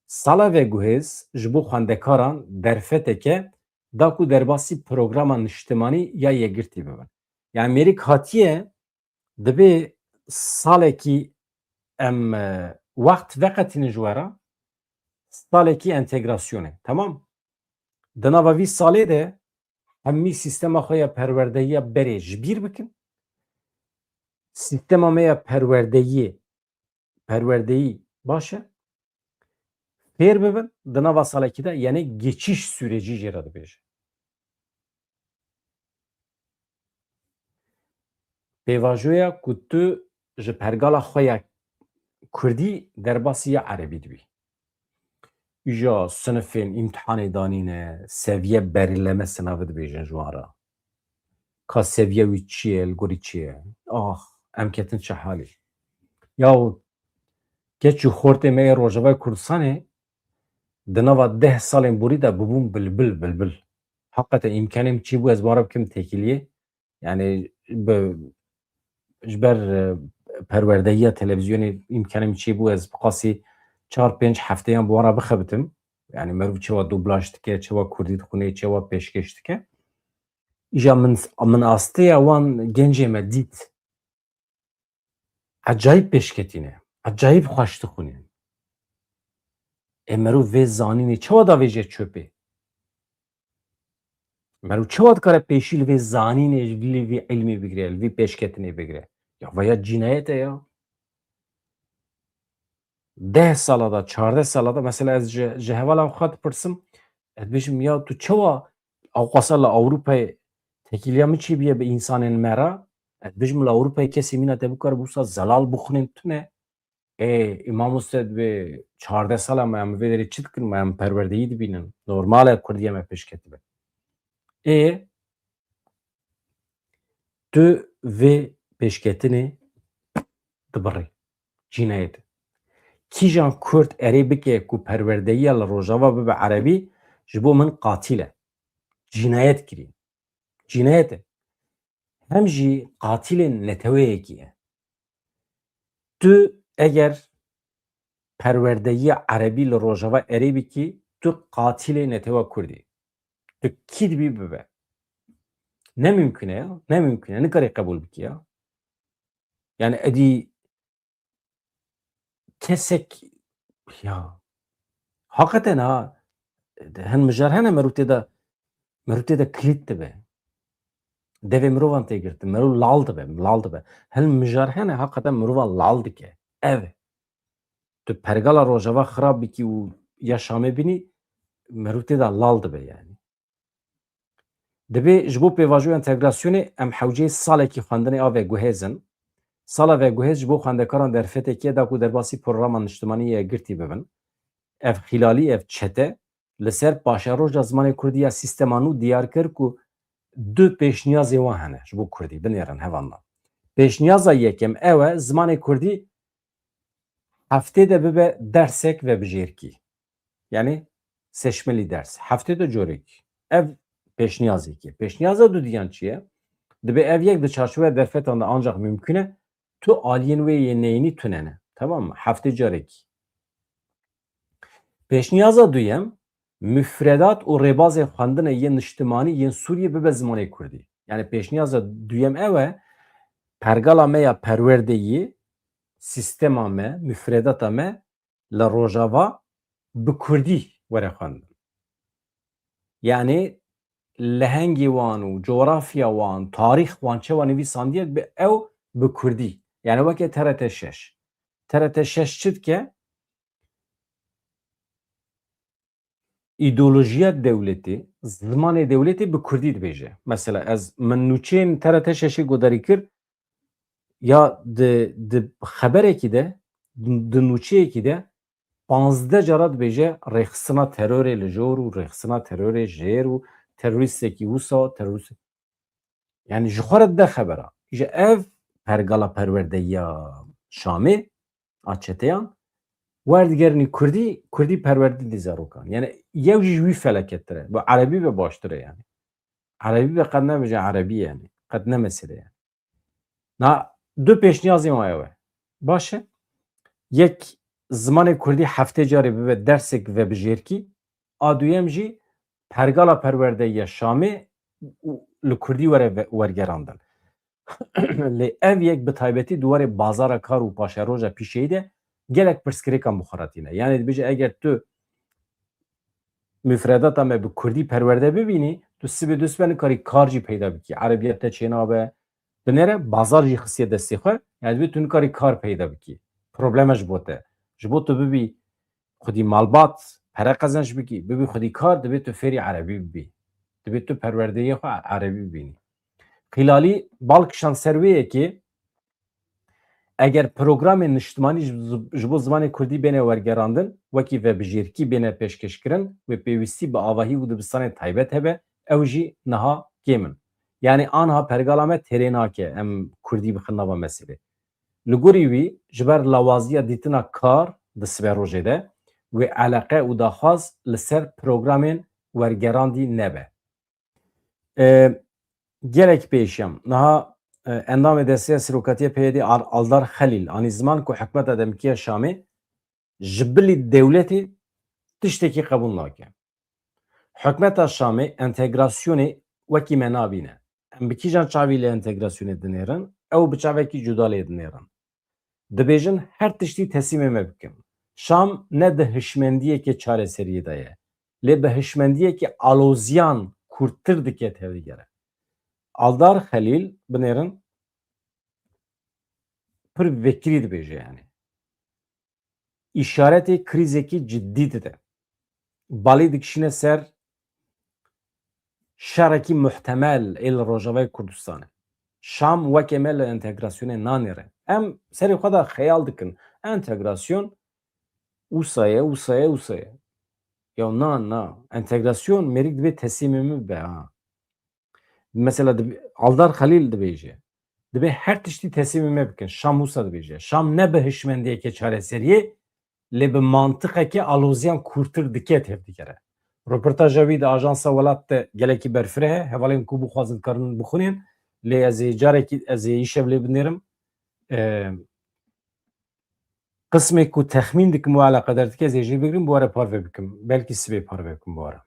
Sala veguhêz ji bo xwendekaran derfeteke da ku derbasî programa niştimanî ya yekgirtî bibin. Yani mêrik hatiye, dibê salekî em, e, wext veqetînin ji we re, salekî entegrasyonê. Temam? Di nava vî salê de hemî sîstema xwe ya perwerdeyiya berê ji bîr bikin. Sîstema me ya perwerdeyiyê, perwerdeyî baş e. Fêr bibin, di nava salekî de, yani geçiş süreci jê re dibêje. Pêvajoya ku tu ji pergala xwe ya kurdî derbasî ya erebî dibî. Îja sinifên îmtihanê danîne, seviye belirleme sınavı dibêjin ji wan re. Ka seviye wî çi ye, li gorî çi ye? Ax, em ketin çi halê? Yaw, keç û xortê me yê Rojavayê Kurdistanê di nava deh salên borî de bibûn bilbil, bilbil. Heqeten îmkanê min çêbû ez bi wan re bikim têkiliyê. Yani bi, ji ber, e, perwerdeyiya televîzyonê îmkanê min çêbû ez bi qasî çar pênc hefteyan bi wan re bixebitim. Yani meriv çawa dublaj dike, çawa kurdî dixwîne, çawa pêşkêş dike. Îja min, min asteya wan gencê me dît. Ecayîb pêşketî ne. Ecayîb xweş dixwîne. Ê meriv vê zanînê çawa davêje çöpê? Meriv çawa dikare pêşî li vê zanînê, li vê ilmê bigire, li vê pêşketinê bigire? Ya vaya cînayet e ya. Deh sala da, çardeh sala da, mesela ez ji, ji hevalan xwe dipirsim, ez dibêjim, ya tu çawa ewqasa li Ewropayê têkiliya min çêbûye bi însanên me re? Ez dibêjim, li Ewropayê kesê mîna te bikare bi wisa zelal bixwînin tune. Ê, ê mamoste, dibê çardeh sala me em vê derê çi dikin? Me em perwerdeyî dibînin. Normal e kurdiya me pêş ketibe. Ê, tu vê pêşketinê dibirî. Cînayet e. Kîjan kurd erê bike ku perwerdeyiya li Rojava bibe erebî, ji bo min qatîl e. Cînayet kirî. Cînayet e. Hem jî qatilên neteweyekî ye. Tu eger perwerdeyiya erebî li Rojava erê bikî, tu qatilê netewa kurdî. Tu kî dibî bibe. Ne mimkun e ya, ne mimkun e. Nikarî qebûl bikî ya. Yani edî kesek, ya, hakikaten ha, hin mijar hene merû tê de, merû tê de kilît dibe. Devê mirovan tê girtin, merû lal dibe, lal dibe. Hin mijar hene hakikaten mirovan lal dike. Ev e. Tu pergala Rojava xirab bikî û ya Şamê bînî, merû tê de lal dibe yani. Dibê ji bo pêvajoya entegrasyonê em hewceyê salekî xwendinê a veguhêz in. Sala veguhêz ji bo xwendekaran derfetekî ye da ku derbasî programa niştimanî yê girtî bibin. Ev xîlalî, ev çete li ser paşeroja zimanê kurdî ya sîstema nû diyar kir ku du pêşniyazê wan hene ji bo kurdî, binêrin hevalna. Pêşniyaza yekem ew e, zimanê kurdî heftê de bibe dersek vebijêrkî. Yanî seçmeli ders. Heftê de corekî. Ev pêşniyazekî. Pêşniyaza dudiyan çi ye? Dibê ev yek di çarçoveya derfetan de ancak mümkün e. Tu aliyên wê yê neyînî tune ne. Tamam mı? Heftê carekî. Pêşniyaza duyem, müfredat û rêbazên xwendinê yên niştimanî yên Sûriyê bibe zimanê kurdî. Yani pêşniyaza duyem ew e, pergala me ya perwerdeyî, sîstema me, müfredata me li Rojava bi kurdî were xwendin. Yani lehengê wan û coğrafya wan, tarîx wan çewa nivîsandiye bi ew bi kurdî. Yani weke T R T şeş. T R T şeş çi dike? Îdeolojiya dewletê, zimanê dewletê bi kurdî dibêje. Mesela ez min nûçeyên T R T şeşê guhdarî kir, ya di, di xeberekî de, di nûçeyekî de panzdeh cara dibêje rêxistina terorê li jor û rêxistina terorê jêr û terorîstekî wisa, terorîst. Yani ji xwe re dide xebera. Îja ev pergala perwerdeyiya Şamê, a çeteyan, werdigerînî kurdî, kurdî perwerdî dî zarokan. Yani yew jî ji wî feleketir e. Bu erebî be baştir e yani. Erebî be qet nebêje erebî yani. Qet ne mesele yani. Na du pêşniyazên wan ew e. Baş e. Yek, zimanê kurdî heftê carê bibe dersek vebijêrkî. A duyem jî pergala perwerdeyiya Şamê û li kurdî were ve-, wergerandin. Lê ev yek bi taybetî di warê bazara kar û paşeroja pîşeyî de gelek pirsgirêkan bi xwe re tîne. Yani dibêje eger tu müfredata me bi kurdî perwerde bibînî, tu sibê dûst be nikarî kar jî peyda bikî. Erebiyet te çênabe. Binêre bazar jî xistiye destê xwe. Yani dibê tu nikarî kar peyda bikî. Probleme ji bo te. Ji bo tu bibî xwedî malbat, pere qezenç bikî, bibî xwedî kar, dibê tu fêrî erebî bibî. Dibê tu perwerdeyê xwe erebî bibînî. Xîlalî bal kişand ser wê yekê, eger programên niştimanî ji, ji bo zimanê kurdî bêne wergerandin, wekî vebijêrkî bêne pêşkêşkirin, wê pêwîstî bi avahî û dibistanên taybet hebe, ew jî niha kêm in. Yani anha pergala me têrê nake em kurdî bixin nava meselê. Li gorî wî, ji ber lawaziya dîtina kar di siberojê de, wê eleqe û daxwaz li ser programên wergerandî nebe. E, gelek pêşiyam. Niha, e, endamê Desteya Serokatiya P Y D'ê Al-, Aldar Xelîl anî ziman ku hikûmeta demkî ya Şamê ji bilî dewletê tiştekî qebûl nake. Hikûmeta Şamê entegrasyonê wekî me nabîne. Em bi kîjan çavî lê entegrasyonê dinêrin? Ew bi çavekî cuda lê dinêrin. Dibêjin her tiştî teslîmê me bikin. Şam ne di hişmendiyeke çareseriyê de ye, lê bi hişmendiyeke aloziyan kûrtir dike tevdigere. Aldar Xelîl, binêrin, pir vekirî dibêje yani. Îşaretê krîzekî ciddî dide. Balî dikişîne ser şerekî muhtemel ê li Rojavayê Kurdistanê. Şam weke me li entegrasyonê nanêre. Em serê xwe de xeyal dikin. Entegrasyon wisa ye, wisa ye, wisa ye. Ya na, na. Entegrasyon mêrik dibê teslîmê min be ha. Mesela dib-, Aldar Xelîl dibêje, dibê her tiştî teslîmê me bikin. Şam wisa dibêje. Şam ne bi hişmendiyeke çareseriyê, lê bi mantiqeke aloziyan kûrtir dike tevdigere. Roportaja wî di Ajansa Welat de gelekî berfireh e. Hevalên ku bixwazin dikarin bixwînin. Lê ez ê carekî, ez ê îşev lê binêrim. Ee, Qismê ku texmîn dikim û eleqedar dike, ez ê jê bigrim, bi we re parve bikim. Belkî sibê parve bikim bi we re.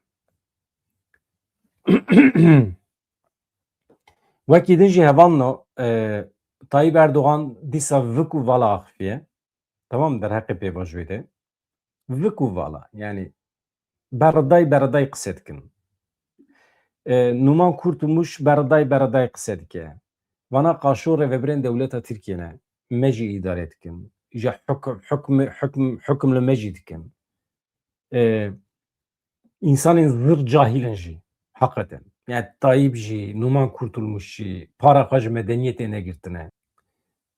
Wekî din jî hevalno, e, Tayyip Erdogan dîsa vik û vala axifiye. Tamam, derheqê pêvajoyê de. Vik û vala. Yani bereday bereday qise dikin. E, Numan Kurtulmuş bereday bereday qise dike. Vana qaşo rêvebirên dewleta Tirkiye ne. Me jî îdare dikin. Îja hukm, hukm, hukm, hukm li me jî dikin. E, însanên zir cahîl in jî. Heqeten. Yani Tayyip jî, Numan Kurtulmuş jî para xwe ji medeniyetê negirtine.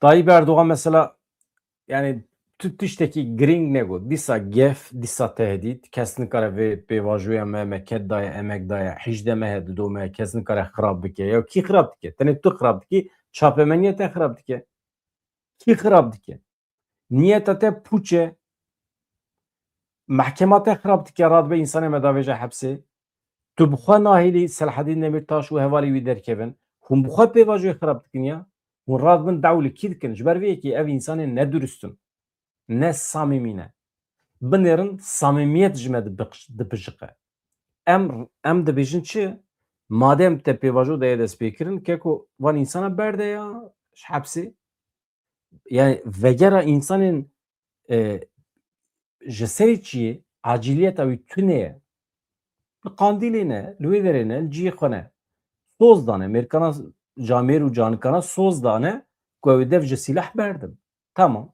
Tayyip Erdogan mesela, yani tu tiştekî girîng negot. Dîsa gef, dîsa tehdît. Kes nikare vê pêvajoya me, me ked daye, emek daye, hîjdeh meh e dido me, kes nikare xirab bike. Ya kî xirab dike? Tenê tu xirab dikî, çapemeniyê te xirab dike. Kî xirab dike? Niyeta te pûç e. Mehkema te xirab dike, radibe însanê me davêje hepsê. Tu bi xwe nahêlî Selahedîn Demîrtaş û hevalê wî derkevin. Hûn bi xwe pêvajoyê xirab dikin ya. Hûn radibin dewlikî dikin. Ji ber vê yekê ev însanên nedurist in. Ne samîmî ne. Binêrin samîmiyet ji me dibiq-, dibijiqe. Em, em dibêjin çi? Madem te pêvajo daye destpêkirin, keko van însana berde ya ji hepsê. Yani vegera însanên, e, ji serê çiyê acîliyeta wî tune ye. Li qandîlê ne, li wê derê ne, li cihê xwe ne. Soz dane, mêrkana camêr û canikana soz dane ku ew ê dev ji sîlah berdin. Tamam.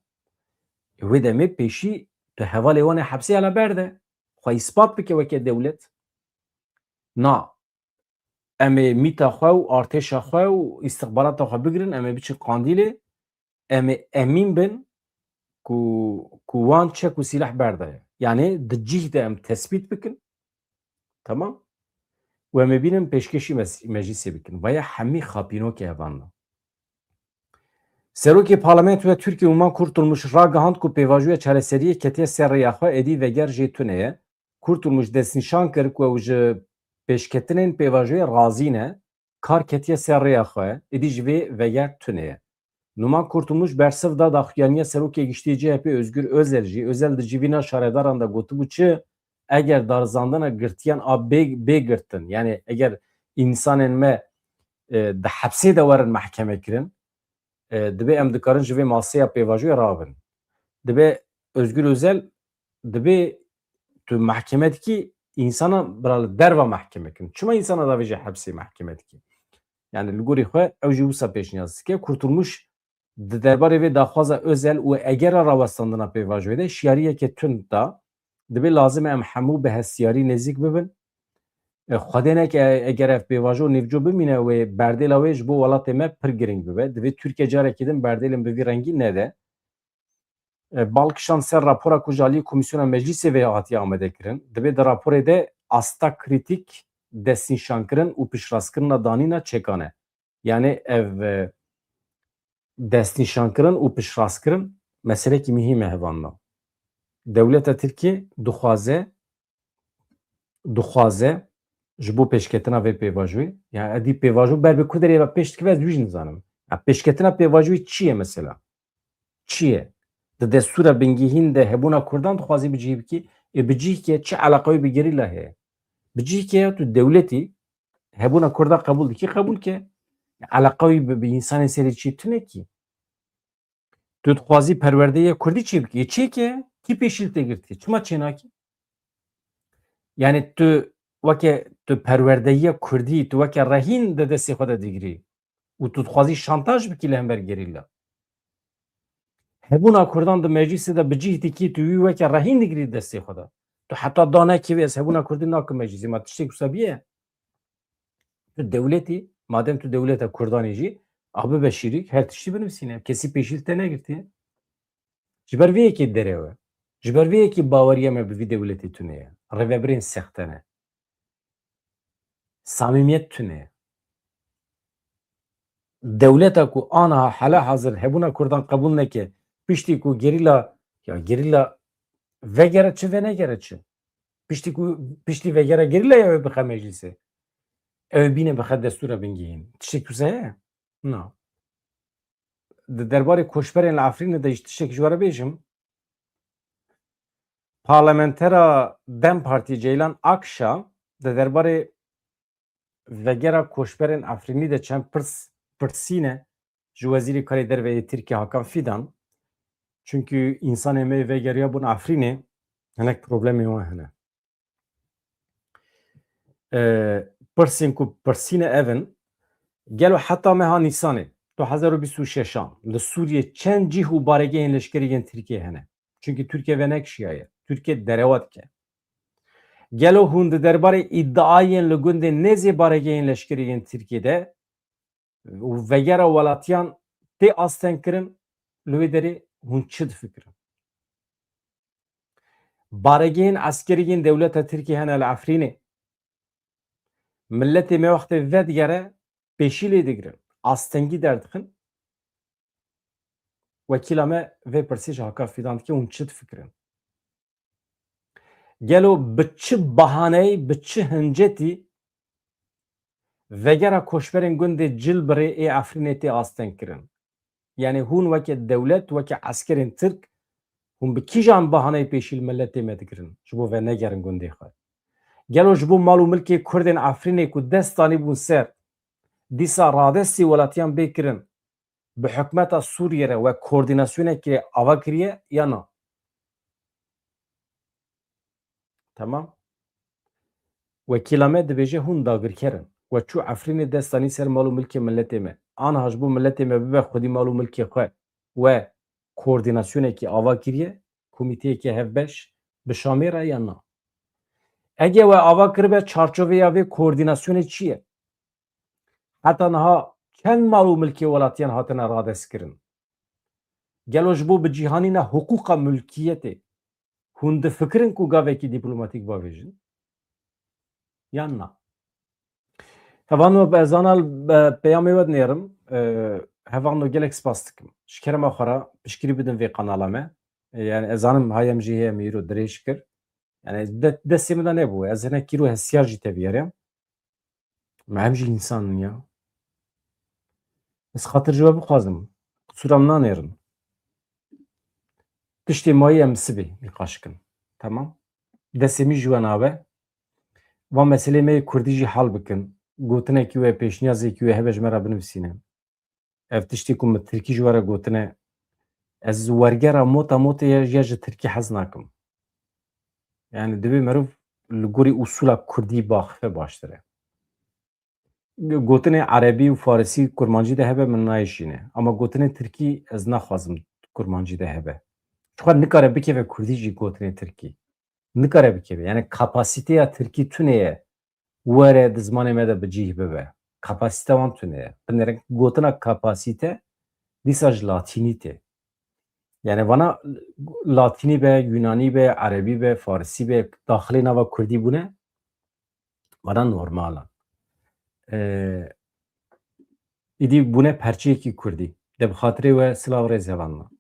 Wê demê pêşî tu hevalê wan ê hepsê hela berde. Xwe îspat bike weke dewlet. Na. Em ê mîta xwe û artêşa xwe û îstixbarata xwe bigirin, em ê biçin qandîlê, em ê emîn bin ku, ku wan çek û sîleh berdaye. Yani di cih de em tespît bikin. Tamam? Û em ê bînin pêşkêşî mes-, meclîsê bikin. Vaya hemî xapînokê evan da. Serokê Parlamentoya Tirkiyê Numan Kurtulmuş ragihand ku pêvajoya çareseriyê ketiye ser rêya xwe, êdî veger jê tune ye. Kurtulmuş destnîşan kir ku ew ji pêşketinên pêvajoyê razî ne, kar ketiye ser rêya xwe, êdî ji vê veger tune ye. Numan Kurtulmuş bersiv da daxuyaniya Serokê Giştî C H P Özgür Özel jî. Özel di civîna şaredaran de gotibû çi? Eger darizandina girtiyan a bê, bê girtin, yani eger însanên me, e, di hepsê de werin mehkeme kirin, e, dibê em dikarin ji vê maseya pêvajoyê rabin. Dibê Özgür Özel, dibê tu mehkeme dikî, însana bira li derva mehkeme kin. Çima însana davêje hepsê mehkeme dikî? Yani li gorî xwe ew jî wisa pêşniyaz dike. Kurtulmuş di derbarê vê daxwaza Özel û egera rawestandina pêvajoyê de şiyariyeke tund da. Dibê lazim e em hemû bi hestiyarî nêzîk bibin. E, Xwedê neke eger ev pêvajo nîvco bimîne wê berdêla wê ji bo welatê me pir girîng bibe. Divê Tirkiye carekî din berdêlên bi vî rengî nede. E, bal kişand ser rapora ku ji aliyê Komîsyona Meclîsê vê hatiye amadekirin. Dibê di raporê de asta krîtîk destnîşankirin û piştrastkirina danîna çekan e. Yani ev, e, destnîşankirin û piştrastkirin meselekî mihîm e hevandan. Dewleta Tirkiyê dixwaze, dixwaze ji bo pêşketina vê pêvajoyê, yani edî pêvajo ber bi ku derê ve pêş dikive ez wî jî nizanim. Ya pêşketina pêvajoyê çi ye mesela? Çi ye? Di destûra bingehîn de hebûna Kurdan dixwazî bi cihê bikî, ê bi cihê ke çi eleqa wî bi gerîla heye? Bi cihê ke ya tu dewletî hebûna Kurda qebûl dikî, qebûl ke. Eleqa wî bi, bi însanên serê çiyê tune kî. Tu dixwazî perwerdeyiya Kurdî çê bikî. Çê ke? Kî pêşî li te girtiye? Çima çê nakî? Yani tu weke tu perwerdeyiya Kurdî, tu weke rehîn di destê xwe de digirî û tu dixwazî şantaj bikî li hember gerîla. Hebûna Kurdan di meclîsê de bi cih dikî, tu wî weke rehîn digirî destê xwe de. Tu heta danekê wê ez hebûna Kurdî nakim meclîsê. Ma tiştê wisa bîye? Tu dewletî, madem tu dewleta Kurdan î jî, a bibe şîrîk, her tiştî binivîsîne. Kesî pêşî li te negirtiye. Ji ber vê yekê derew e. Ji ber vê yekê baweriya me bi vî dewletê tune ye. Rêvebirên sexte ne. Samîmiyet tune ye. Dewleta ku aniha hela hazir hebûna Kurdan qebûl neke, piştî ku gerîla, ya gerîla vegere çi, venegere çi? Piştî ku, piştî vegera gerîla ya wê bixe meclîsê. Ew ê bîne bixe destûra bingehîn. Tiştek wisa heye? Na. Di derbarê koçberên li Efrînê de jî tiştek ji we re bêjim. Parlamentera DEM Partî Ceylan Akşa di derbarê vegera koçberên Efrînî de çend pirs pirsîne ji Wezîrê Karê Derve yê Tirkiye Hakan Fidan. Çunkî însanê me yê vegeriyabûn Efrînê, hinek problemên wan hene. E, pirsên ku pirsîne ev in, gelo heta meha Nîsanê du hezar û bîst û şeşan li Sûriyê çend cih û baregehên leşkerî yên Tirkiyê hene? Çunkî Tirkiye venekişiyaye. Tirkiye derewa dike. Gelo hûn di derbarê îdiayên li gundên nêzê baregehên leşkerî yên Tirkiyê de û vegera welatiyan tê astengkirin, li wê derê hûn çi difikirin? Baregehên eskerî yên dewleta Tirkiyê hene li Efrînê. Miletê me wextê vedigere pêşî lê digirin. Astengî derdixin. Wekîla me vê pirsê ji Hakan Fîdan dike, hûn çi difikirin? Gelo bi çi bahaneyê, bi çi hincetî vegera koçberên gundê Cilbirê ê Efrînê tê astengkirin? Yanî hûn weke dewlet, weke eskerên Tirk, hûn bi kîjan bahaneyê pêşî li miletê me digirin, ji bo venegerin gundê xwe? Gelo ji bo mal û milkê Kurdên Efrînê ku dest danîbûn ser, dîsa radestî welatiyan bê kirin, bi hikûmeta Sûriyê re we koordînasyonekê ava kiriye ya na? Tamam. Wekîla me dibêje hûn dagirker in. We çû Efrînê dest danî ser mal û milkê miletê me. Aniha ji bo miletê me bibe xwedî mal û milkê xwe, we koordînasyonekî ava kiriye, komîteyeke hevbeş bi Şamê re ya na? Ege we ava kiribe, çarçoveya vê koordînasyonê çi ye? Heta niha çend mal û milkê welatiyan hatine radestkirin? Gelo ji bo bi cîhanîna hiqûqa mulkiyetê hûn difikirin ku gavekî dîplomatîk bavêjin? Yan na? Hevano, ez ana, e, peyamê we dinêrim. E, hevano, gelek spas dikim. Ji kerema xwe re piştgirî bidin vê kanala me. E, yani ez zanim hayem jî heye, me îro dirêj kir. Yani de-, destê min de nebû. Ez hinek îro hestiyar jî teviyariyam. Me em jî însan in ya. Ez xatir ji we bixwazim. Qisûra min nanêrin. Tiştê mayî em sibê nîqaş kin. Tamam. Destê min ji we nabe. Van meselê me yê kurdî jî hal bikin. Gotinekî we, pêşniyazekî we hebe ji me re binivîsîne. Ev tiştê ku min tirkî ji we re gotine, ez wergera mota motê ya, ya ji tirkî hez nakim. Yani divê meriv li gorî usula kurdî baxife baştir e. Gotinê erebî û farisî kurmancî de hebe min nayêşîne. Ama gotinê tirkî ez naxwazim kurmancî de hebe. Çiqas nikare bikeve kurdî jî gotinê tirkî. Nikare bikeve. Yani kapasîteya tirkî tune ye. Were di zimanê me de bi cih bibe. Kapasîte wan tune ye. Binêrin gotina kapasîte dîsa ji latînî tê. Yani vana latînî be, yunanî be, erebî be, farisî be, daxilê nava kurdî bûne, vana normal e. Ee, îdî bûne perçeyekî kurdî. De bi xatirê we silav rêz hevalna.